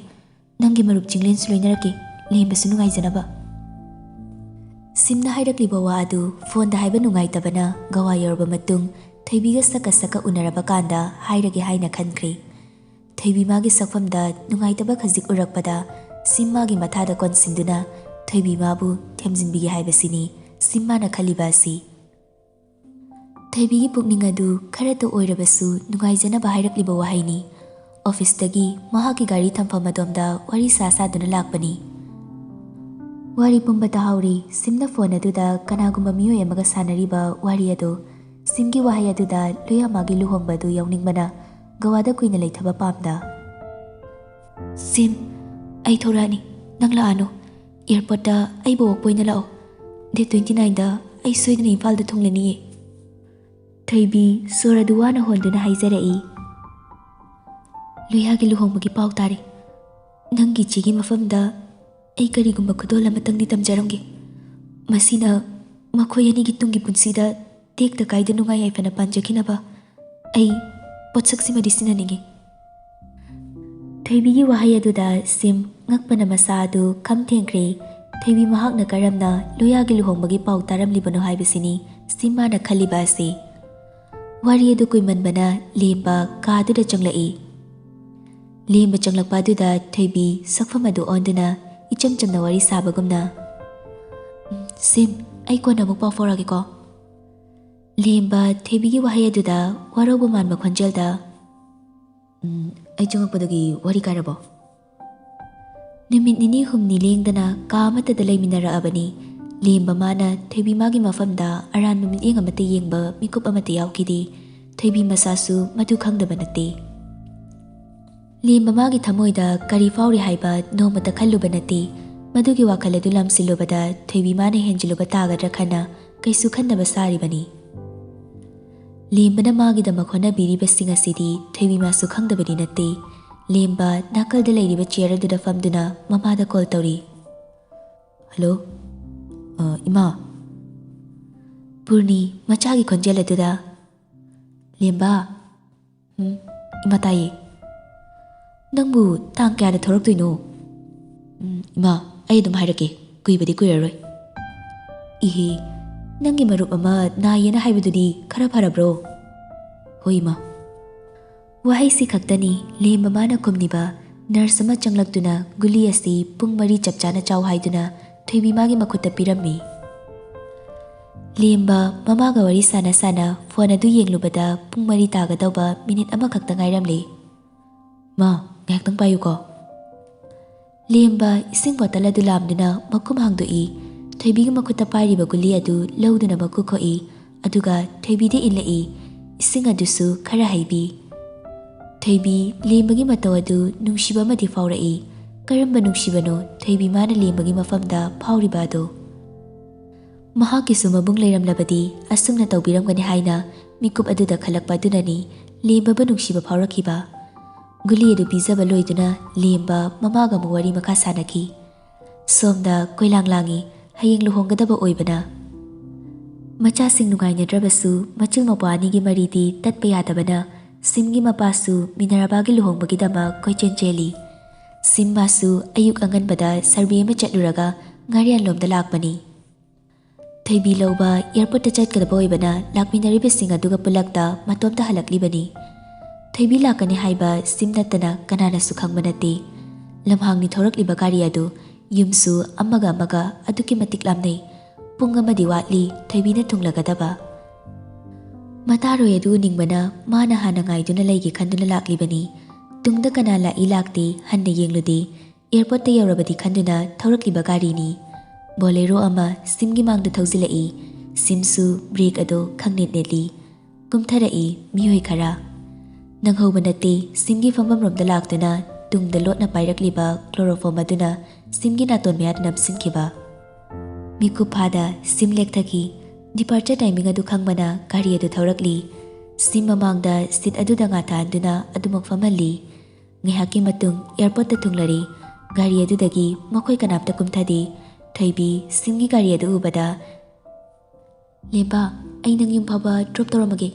ꯅꯪꯒꯤ ꯃꯔꯨꯞ ꯆꯤꯡꯂꯦꯟꯁꯨ ꯂꯣꯏꯅꯔꯛꯀꯦ, ꯂꯦꯝꯕꯁꯨ ꯅꯨꯡꯉꯥꯏꯖꯅꯕ꯫" ꯁꯤꯝꯅ ꯍꯥꯏꯔꯛꯂꯤꯕ ꯋꯥ ꯑꯗꯨ ꯐꯣꯟꯗ ꯍꯥꯏꯕ ꯅꯨꯡꯉꯥꯏꯇꯕꯅ ꯒꯋꯥ ꯌꯧꯔꯕ ꯃꯇꯨꯡ ꯊꯣꯏꯕꯤꯒ ꯁꯛꯀ ꯁꯛꯀ ꯎꯅꯔꯕ ꯀꯥꯟꯗ ꯍꯥꯏꯔꯒꯦ ꯍꯥꯏꯅ ꯈꯟꯈ꯭ꯔꯦ꯫ ꯊꯣꯏꯕꯤ ꯃꯥꯒꯤ ꯁꯛꯐꯝꯗ ꯅꯨꯡꯉꯥꯏꯇꯕ ꯈꯖꯤꯛ ꯎꯔꯛꯄꯗ ꯁꯤꯝ ꯃꯥꯒꯤ ꯃꯊꯥꯗ ꯀꯣꯟꯁꯤꯟꯗꯨꯅ ꯊꯣꯏꯕꯤ ꯃꯥꯕꯨ ꯊꯦꯝꯖꯤꯟꯕꯤꯒꯦ ꯍꯥꯏꯕꯁꯤꯅꯤ ꯁꯤꯝ ꯃꯥꯅ ꯈꯜꯂꯤꯕ ꯑꯁꯤ꯫ ꯊꯣꯏꯕꯤꯒꯤ ꯄꯨꯛꯅꯤꯡ ꯑꯗꯨ ꯈꯔꯇ ꯑꯣꯏꯔꯕꯁꯨ ꯅꯨꯡꯉꯥꯏꯖꯅꯕ ꯍꯥꯏꯔꯛꯂꯤꯕ ꯋꯥꯍꯩꯅꯤ꯫ ꯑꯣꯐꯤꯁꯇꯒꯤ ꯃꯍꯥꯛꯀꯤ ꯒꯥꯔꯤ ꯊꯝꯐꯝ ꯑꯗꯣꯝꯗ ꯋꯥꯔꯤ ꯁꯥ ꯁꯥꯗꯨꯅ ꯂꯥꯛꯄꯅꯤ꯫ ꯋꯥꯔꯤ ꯄꯨꯝꯕ ꯇꯥꯍꯧꯔꯤ꯫ ꯁꯤꯝꯅ ꯐꯣꯟ ꯑꯗꯨꯗ ꯀꯅꯥꯒꯨꯝꯕ ꯃꯤꯑꯣꯏ ꯑꯃꯒ ꯁꯥꯟꯅꯔꯤꯕ ꯋꯥꯔꯤ ꯑꯗꯨ꯫ ꯁꯤꯝꯒꯤ ꯋꯥꯍꯩ ꯑꯗꯨꯗ ꯂꯨꯌꯥꯃꯥꯒꯤ ꯂꯨꯍꯣꯡꯕ ꯑꯗꯨ ꯌꯥꯎꯅꯤꯡꯕꯅ ꯒꯋꯥꯗ ꯀꯨꯏꯅ ꯂꯩꯊꯕ ꯄꯥꯝꯗ꯫ "ꯁꯤꯝ, ꯑꯩ ꯊꯣꯔꯛꯑꯅꯤ, ꯅꯪ ꯂꯥꯛꯑꯅꯨ꯫ ꯑꯦꯌꯥꯔꯄꯣꯔꯠꯇ ꯑꯩꯕꯨ ꯑꯣꯛꯄ ꯑꯣꯏꯅ ꯂꯥꯛꯑꯣ꯫ ꯗꯦꯠ ꯇ꯭ꯋꯦꯟꯇꯤ ꯅꯥꯏꯟꯗ ꯑꯩ ꯁꯣꯏꯗꯅ ꯏꯝꯐꯥꯜꯗ ꯊꯨꯡꯂꯅꯤꯌꯦ꯫" ꯊꯣꯏꯕꯤ ꯁꯣꯔ ꯑꯗꯨ ꯋꯥꯅ ꯍꯣꯟꯗꯨꯅ ꯍꯥꯏꯖꯔꯛꯏ꯫ "ꯂꯨꯌꯥꯒꯤ ꯂꯨꯍꯣꯡꯕꯒꯤ ꯄꯥꯎ ꯇꯥꯔꯦ꯫ ꯅꯪꯒꯤ ꯏꯆꯦꯒꯤ ꯃꯐꯝꯗ ꯑꯩ ꯀꯔꯤꯒꯨꯝꯕ ꯈꯨꯗꯣꯜ ꯑꯃꯇꯪꯗꯤ ꯇꯝꯖꯔꯝꯒꯦ꯫ ꯃꯁꯤꯅ ꯃꯈꯣꯏ ꯑꯅꯤꯒꯤ ꯇꯨꯡꯒꯤ ꯄꯨꯟꯁꯤꯗ ꯇꯦꯛꯇ ꯀꯥꯏꯗ ꯅꯨꯡꯉꯥꯏ ꯌꯥꯏꯐꯅ ꯄꯥꯟꯖꯈꯤꯅꯕ ꯑꯩ ꯄꯣꯠꯁꯛꯁꯤꯃꯗꯤ ꯁꯤꯟꯅꯅꯤꯡꯏ꯫" ꯊꯣꯏꯕꯤꯒꯤ ꯋꯥꯍꯩ ꯑꯗꯨꯗ ꯁꯤꯝ ꯉꯛꯄꯅ ꯃꯁꯥ ꯑꯗꯨ ꯈꯝ ꯊꯦꯡꯈ꯭ꯔꯦ꯫ ꯊꯣꯏꯕꯤ ꯃꯍꯥꯛꯅ ꯀꯔꯝꯅ ꯂꯨꯌꯥꯒꯤ ꯂꯨꯍꯣꯡꯕꯒꯤ ꯄꯥꯎ ꯇꯥꯔꯝꯂꯤꯕꯅꯣ ꯍꯥꯏꯕꯁꯤꯅꯤ ꯁꯤꯝ ꯃꯥꯅ ꯈꯜꯂꯤꯕ ꯑꯁꯤ꯫ ꯋꯥꯔꯤ ꯑꯗꯨ ꯀꯨꯏꯃꯟꯕꯅ ꯂꯦꯝꯕ ꯀꯥꯗꯨꯗ ꯆꯪꯂꯛꯏ꯫ ꯂꯦꯝꯕ ꯆꯪꯂꯛꯄ ꯑꯗꯨꯗ ꯊꯣꯏꯕꯤ ꯁꯛꯐꯝ ꯑꯗꯨ ꯑꯣꯟꯗꯨꯅ ꯏꯆꯝ ꯆꯝꯅ ꯋꯥꯔꯤ ꯁꯥꯕꯒꯨꯝꯅ, "ꯎꯝ, ꯁꯤꯝ, ꯑꯩ ꯀꯣꯟꯅ ꯑꯃꯨꯛ ꯄꯥꯎ ꯐꯥꯎꯔꯛꯑꯒꯦꯀꯣ꯫" ꯂꯦꯝꯕ ꯊꯣꯏꯕꯤꯒꯤ ꯋꯥꯍꯩ ꯑꯗꯨꯗ ꯋꯥꯔꯧꯕ ꯃꯥꯟꯕ ꯈꯣꯟꯖꯦꯜꯗ, "ꯎꯝ, ꯑꯩ ꯆꯪꯉꯛꯄꯗꯒꯤ ꯋꯥꯔꯤ ꯀꯥꯏꯔꯕꯣ?" ꯅꯨꯃꯤꯠ ꯅꯤꯅꯤ ꯍꯨꯝꯅꯤ ꯂꯦꯡꯗꯅ ꯀꯥ ꯑꯃꯠꯇꯗ ꯂꯩꯃꯤꯟꯅꯔꯛꯑꯕꯅꯤ꯫ ꯂꯦꯝꯕ ꯃꯥꯅ ꯊꯣꯏꯕꯤ ꯃꯥꯒꯤ ꯃꯐꯝꯗ ꯑꯔꯥꯟꯕ ꯃꯤꯠꯌꯦꯡ ꯑꯃꯠꯇ ꯌꯦꯡꯕ ꯃꯤꯀꯨꯞ ꯑꯃꯠꯇ ꯌꯥꯎꯈꯤꯗꯦ꯫ ꯊꯣꯏꯕꯤ ꯃꯁꯥꯁꯨ ꯃꯗꯨ ꯈꯪꯗꯕ ꯅꯠꯇꯦ꯫ ꯂꯦꯝꯕ ꯃꯥꯒꯤ ꯊꯃꯣꯏꯗ ꯀꯔꯤ ꯐꯥꯎꯔꯤ ꯍꯥꯏꯕ ꯅꯣꯡꯃꯇ ꯈꯜꯂꯨꯕ ꯅꯠꯇꯦ꯫ ꯃꯗꯨꯒꯤ ꯋꯥꯈꯜ ꯑꯗꯨ ꯂꯥꯝꯁꯤꯜꯂꯨꯕꯗ ꯊꯣꯏꯕꯤ ꯃꯥꯅ ꯍꯦꯟꯖꯤꯜꯂꯨꯕ ꯇꯥꯒꯗ꯭ꯔꯥ ꯈꯟꯅ ꯀꯩꯁꯨ ꯈꯟꯗꯕ ꯁꯥꯔꯤꯕꯅꯤ꯫ ꯂꯦꯝꯕꯅ ꯃꯥꯒꯤꯗꯃꯛ ꯍꯣꯠꯅꯕꯤꯔꯤꯕꯁꯤꯡ ꯑꯁꯤꯗꯤ ꯊꯣꯏꯕꯤ ꯃꯥꯁꯨ ꯈꯪꯗꯕꯗꯤ ꯅꯠꯇꯦ꯫ ꯂꯦꯝꯕ ꯅꯥꯀꯜꯗ ꯂꯩꯔꯤꯕ ꯆꯤꯌꯔ ꯑꯗꯨꯗ ꯐꯝꯗꯨꯅ ꯃꯃꯥꯗ ꯀꯣꯜ ꯇꯧꯔꯤ꯫ "ꯍꯜꯂꯣ꯫ ꯑ, ꯏꯃꯥ꯫" ꯄꯨꯔꯅꯤ ꯃꯆꯥꯒꯤ ꯈꯣꯟꯖꯦꯜ ꯑꯗꯨꯗ, "ꯂꯦꯝꯕ꯫" "ꯎꯝ, ꯏꯃꯥ ꯇꯥꯏꯌꯦ꯫" "ꯅꯪꯕꯨ ꯇꯥꯡ ꯀꯌꯥꯗ ꯊꯣꯔꯛꯇꯣꯏꯅꯣ?" "ꯎꯝ, ꯏꯃꯥ, ꯑꯩ ꯑꯗꯨꯝ ꯍꯥꯏꯔꯛꯀꯦ, ꯀꯨꯏꯕꯗꯤ ꯀꯨꯏꯔꯔꯣꯏ꯫" "ꯏꯍꯦ, ꯅꯪꯒꯤ ꯃꯔꯨꯞ ꯑꯃ ꯅꯥꯏꯌꯦꯅ ꯍꯥꯏꯕꯗꯨꯗꯤ ꯈꯔ ꯐꯔꯕ꯭ꯔꯣ?" "ꯍꯣꯏ, ꯏꯃꯥ꯫" ꯋꯥꯍꯩꯁꯤ ꯈꯛꯇꯅꯤ ꯂꯦꯝꯕ ꯃꯥꯅ ꯈꯨꯝꯂꯤꯕ꯫ ꯅꯔꯁ ꯑꯃ ꯆꯪꯂꯛꯇꯨꯅ ꯒꯨꯂꯤ ꯑꯁꯤ ꯄꯨꯡ ꯃꯔꯤ ꯆꯞ ꯆꯥꯅ ꯆꯥꯎ ꯍꯥꯏꯗꯨꯅ ꯊꯣꯏꯕꯤ ꯃꯥꯒꯤ ꯃꯈꯨꯠꯇ ꯄꯤꯔꯝꯃꯤ꯫ ꯂꯦꯝꯕ ꯃꯃꯥꯒ ꯋꯥꯔꯤ ꯁꯥꯟꯅ ꯁꯥꯟꯅ ꯐꯣꯟ ꯑꯗꯨ ꯌꯦꯡꯂꯨꯕꯗ ꯄꯨꯡ ꯃꯔꯤ ꯇꯥꯒꯗꯧꯕ ꯃꯤꯅꯤꯠ ꯑꯃꯈꯛꯇ ꯉꯥꯏꯔꯝꯂꯦ꯫ "ꯃꯥ, ꯉꯥꯏꯍꯥꯛꯇꯪ ꯄꯥꯏꯌꯨꯀꯣ꯫" ꯂꯦꯝꯕ ꯏꯁꯤꯡ ꯕꯣꯇꯜ ꯑꯗꯨ ꯂꯥꯝꯗꯨꯅ ꯃꯈꯨꯝ ꯍꯥꯡꯗꯣꯛꯏ꯫ ꯊꯣꯏꯕꯤꯒꯤ ꯃꯈꯨꯠꯇ ꯄꯥꯏꯔꯤꯕ ꯒꯨꯂꯤ ꯑꯗꯨ ꯂꯧꯗꯨꯅ ꯃꯈꯨꯠ ꯈꯣꯛꯏ, ꯑꯗꯨꯒ ꯊꯣꯏꯕꯤꯗ ꯏꯜꯂꯛꯏ꯫ ꯏꯁꯤꯡ ꯑꯗꯨꯁꯨ ꯈꯔ ꯍꯩꯕꯤ꯫ ꯊꯣꯏꯕꯤ ꯂꯦꯝꯕꯒꯤ ꯃꯇꯧ ꯑꯗꯨ ꯅꯨꯡꯁꯤꯕ ꯑꯃꯗꯤ ꯐꯥꯎꯔꯛꯏ꯫ ꯀꯔꯝꯕ ꯅꯨꯡꯁꯤꯕꯅꯣ ꯊꯣꯏꯕꯤ ꯃꯥꯅ ꯂꯦꯝꯕꯒꯤ ꯃꯐꯝꯗ ꯐꯥꯎꯔꯤꯕ ꯑꯗꯣ? ꯃꯍꯥꯛꯀꯤꯁꯨ ꯃꯕꯨꯡ ꯂꯩꯔꯝꯂꯕꯗꯤ ꯑꯁꯨꯝꯅ ꯇꯧꯕꯤꯔꯝꯒꯅꯤ ꯍꯥꯏꯅ ꯃꯤꯀꯨꯞ ꯑꯗꯨꯗ ꯈꯜꯂꯛꯄ ꯑꯗꯨꯅꯅꯤ ꯂꯦꯝꯕꯕꯨ ꯅꯨꯡꯁꯤꯕ ꯐꯥꯎꯔꯛꯈꯤꯕ꯫ ꯒꯨꯂꯤ ꯑꯗꯨ ꯄꯤꯖꯕ ꯂꯣꯏꯗꯨꯅ ꯂꯦꯝꯕ ꯃꯃꯥꯒ ꯑꯃꯨꯛ ꯋꯥꯔꯤ ꯃꯈꯥ ꯁꯥꯟꯅꯈꯤ꯫ ꯁꯣꯝꯗ ꯀꯣꯏꯂꯥꯡ ꯂꯥꯡꯏ, ꯍꯌꯦꯡ ꯂꯨꯍꯣꯡꯒꯗꯕ ꯑꯣꯏꯕꯅ꯫ ꯃꯆꯥꯁꯤꯡ ꯅꯨꯡꯉꯥꯏꯅꯗ꯭ꯔꯕꯁꯨ ꯃꯆꯤꯜ ꯃꯧꯄ꯭ꯋꯥ ꯑꯅꯤꯒꯤ ꯃꯔꯤꯗꯤ ꯇꯠꯄ ꯌꯥꯗꯕꯅ ꯁꯤꯝꯒꯤ ꯃꯄꯥꯁꯨ ꯃꯤꯅꯔꯕꯥꯒꯤ ꯂꯨꯍꯣꯡꯕꯒꯤꯗꯃꯛ ꯀꯣꯏꯆꯦꯟ ꯆꯦꯜꯂꯤ꯫ ꯁꯤꯝ ꯃꯥꯁꯨ ꯑꯌꯨꯛ ꯑꯉꯟꯕꯗ ꯁꯔꯚꯦ ꯑꯃ ꯆꯠꯂꯨꯔꯒ ꯉꯥꯔꯤꯌꯥꯟꯂꯣꯝꯗ ꯂꯥꯛꯄꯅꯤ꯫ ꯊꯣꯏꯕꯤ ꯂꯧꯕ ꯑꯦꯌꯔꯄꯣꯔꯠꯇ ꯆꯠꯀꯗꯕ ꯑꯣꯏꯕꯅ ꯂꯥꯛꯃꯤꯟꯅꯔꯤꯕꯁꯤꯡ ꯑꯗꯨꯒ ꯄꯨꯜꯂꯛꯇ ꯃꯇꯣꯝꯇ ꯍꯜꯂꯛꯂꯤꯕꯅꯤ꯫ ꯊꯣꯏꯕꯤ ꯂꯥꯛꯀꯅꯤ ꯍꯥꯏꯕ ꯁꯤꯝ ꯅꯠꯇꯅ ꯀꯅꯥꯅꯁꯨ ꯈꯪꯕ ꯅꯠꯇꯦ꯫ ꯂꯝꯍꯥꯡꯅꯤ ꯊꯧꯔꯛꯂꯤꯕ ꯒꯥꯔꯤ ꯑꯗꯨ꯫ ꯌꯨꯝꯁꯨ ꯑꯃꯒ ꯑꯃꯒ ꯑꯗꯨꯛꯀꯤ ꯃꯇꯤꯛ ꯂꯥꯞꯅꯩ꯫ ꯄꯨꯡ ꯑꯃꯗꯤ ꯋꯥꯠꯂꯤ ꯊꯣꯏꯕꯤꯅ ꯊꯨꯡꯂꯒꯗꯕ꯫ ꯃꯇꯥꯔꯣꯏ ꯑꯗꯨ ꯎꯅꯤꯡꯕꯅ ꯃꯥꯅ ꯍꯥꯟꯅ ꯉꯥꯏꯗꯨꯅ ꯂꯩꯒꯦ ꯈꯟꯗꯨꯅ ꯂꯥꯛꯂꯤꯕꯅꯤ꯫ ꯇꯨꯡꯗ ꯀꯅꯥ ꯂꯥꯛꯏ ꯂꯥꯛꯇꯦ ꯍꯟꯅ ꯌꯦꯡꯂꯨꯗꯦ꯫ ꯑꯦꯌꯔꯄꯣꯔꯠꯇ ꯌꯧꯔꯕꯗꯤ ꯈꯟꯗꯨꯅ ꯊꯧꯔꯛꯂꯤꯕ ꯒꯥꯔꯤꯅꯤ꯫ ꯕꯣꯂꯦꯔꯣ ꯑꯃ ꯁꯤꯝꯒꯤ ꯃꯥꯡꯗ ꯊꯧꯖꯤꯜꯂꯛꯏ꯫ ꯁꯤꯝꯁꯨ ꯕ꯭ꯔꯦꯛ ꯑꯗꯨ ꯈꯪꯅꯦꯠ ꯅꯦꯠꯂꯤ꯫ ꯀꯨꯝꯊꯔꯛꯏ ꯃꯤꯑꯣꯏ ꯈꯔ꯫ ꯅꯪꯍꯧꯕ ꯅꯠꯇꯦ, ꯁꯤꯝꯒꯤ ꯐꯝꯐꯝꯔꯣꯝꯗ ꯂꯥꯛꯇꯨꯅ ꯇꯨꯡꯗ ꯂꯣꯠꯅ ꯄꯥꯏꯔꯛꯂꯤꯕ ꯀ꯭ꯂꯣꯔꯣꯐꯣꯝ ꯑꯗꯨꯅ ꯁꯤꯝꯒꯤ ꯅꯥꯇꯣꯟ ꯃꯌꯥꯗ ꯅꯝꯁꯤꯟꯈꯤꯕ꯫ ꯃꯤꯀꯨꯞ ꯐꯥꯗ ꯁꯤꯝ ꯂꯦꯛꯊꯈꯤ꯫ ꯗꯤꯄꯥꯔꯆꯔ ꯇꯥꯏꯃꯤꯡ ꯑꯗꯨ ꯈꯪꯕꯅ ꯒꯥꯔꯤ ꯑꯗꯨ ꯊꯧꯔꯛꯂꯤ꯫ ꯁꯤꯝ ꯃꯃꯥꯡꯗ ꯁꯤꯠ ꯑꯗꯨꯗ ꯉꯥ ꯊꯥꯍꯟꯗꯨꯅ ꯑꯗꯨꯃꯛ ꯐꯝꯍꯜꯂꯤ꯫ ꯉꯥꯏꯍꯥꯛꯀꯤ ꯃꯇꯨꯡ ꯑꯦꯌꯔꯄꯣꯔꯠꯇ ꯊꯨꯡꯂꯔꯤ꯫ ꯒꯥꯔꯤ ꯑꯗꯨꯗꯒꯤ ꯃꯈꯣꯏ ꯀꯅꯥꯝꯇ ꯀꯨꯝꯊꯗꯦ꯫ ꯊꯣꯏꯕꯤ ꯁꯤꯝꯒꯤ ꯒꯥꯔꯤ ꯑꯗꯨ ꯎꯕꯗ, "ꯂꯦꯝꯕ, ꯑꯩ ꯅꯪ ꯌꯨꯝ ꯐꯥꯎꯕ ꯗ꯭ꯔꯣꯞ ꯇꯧꯔꯝꯃꯒꯦ꯫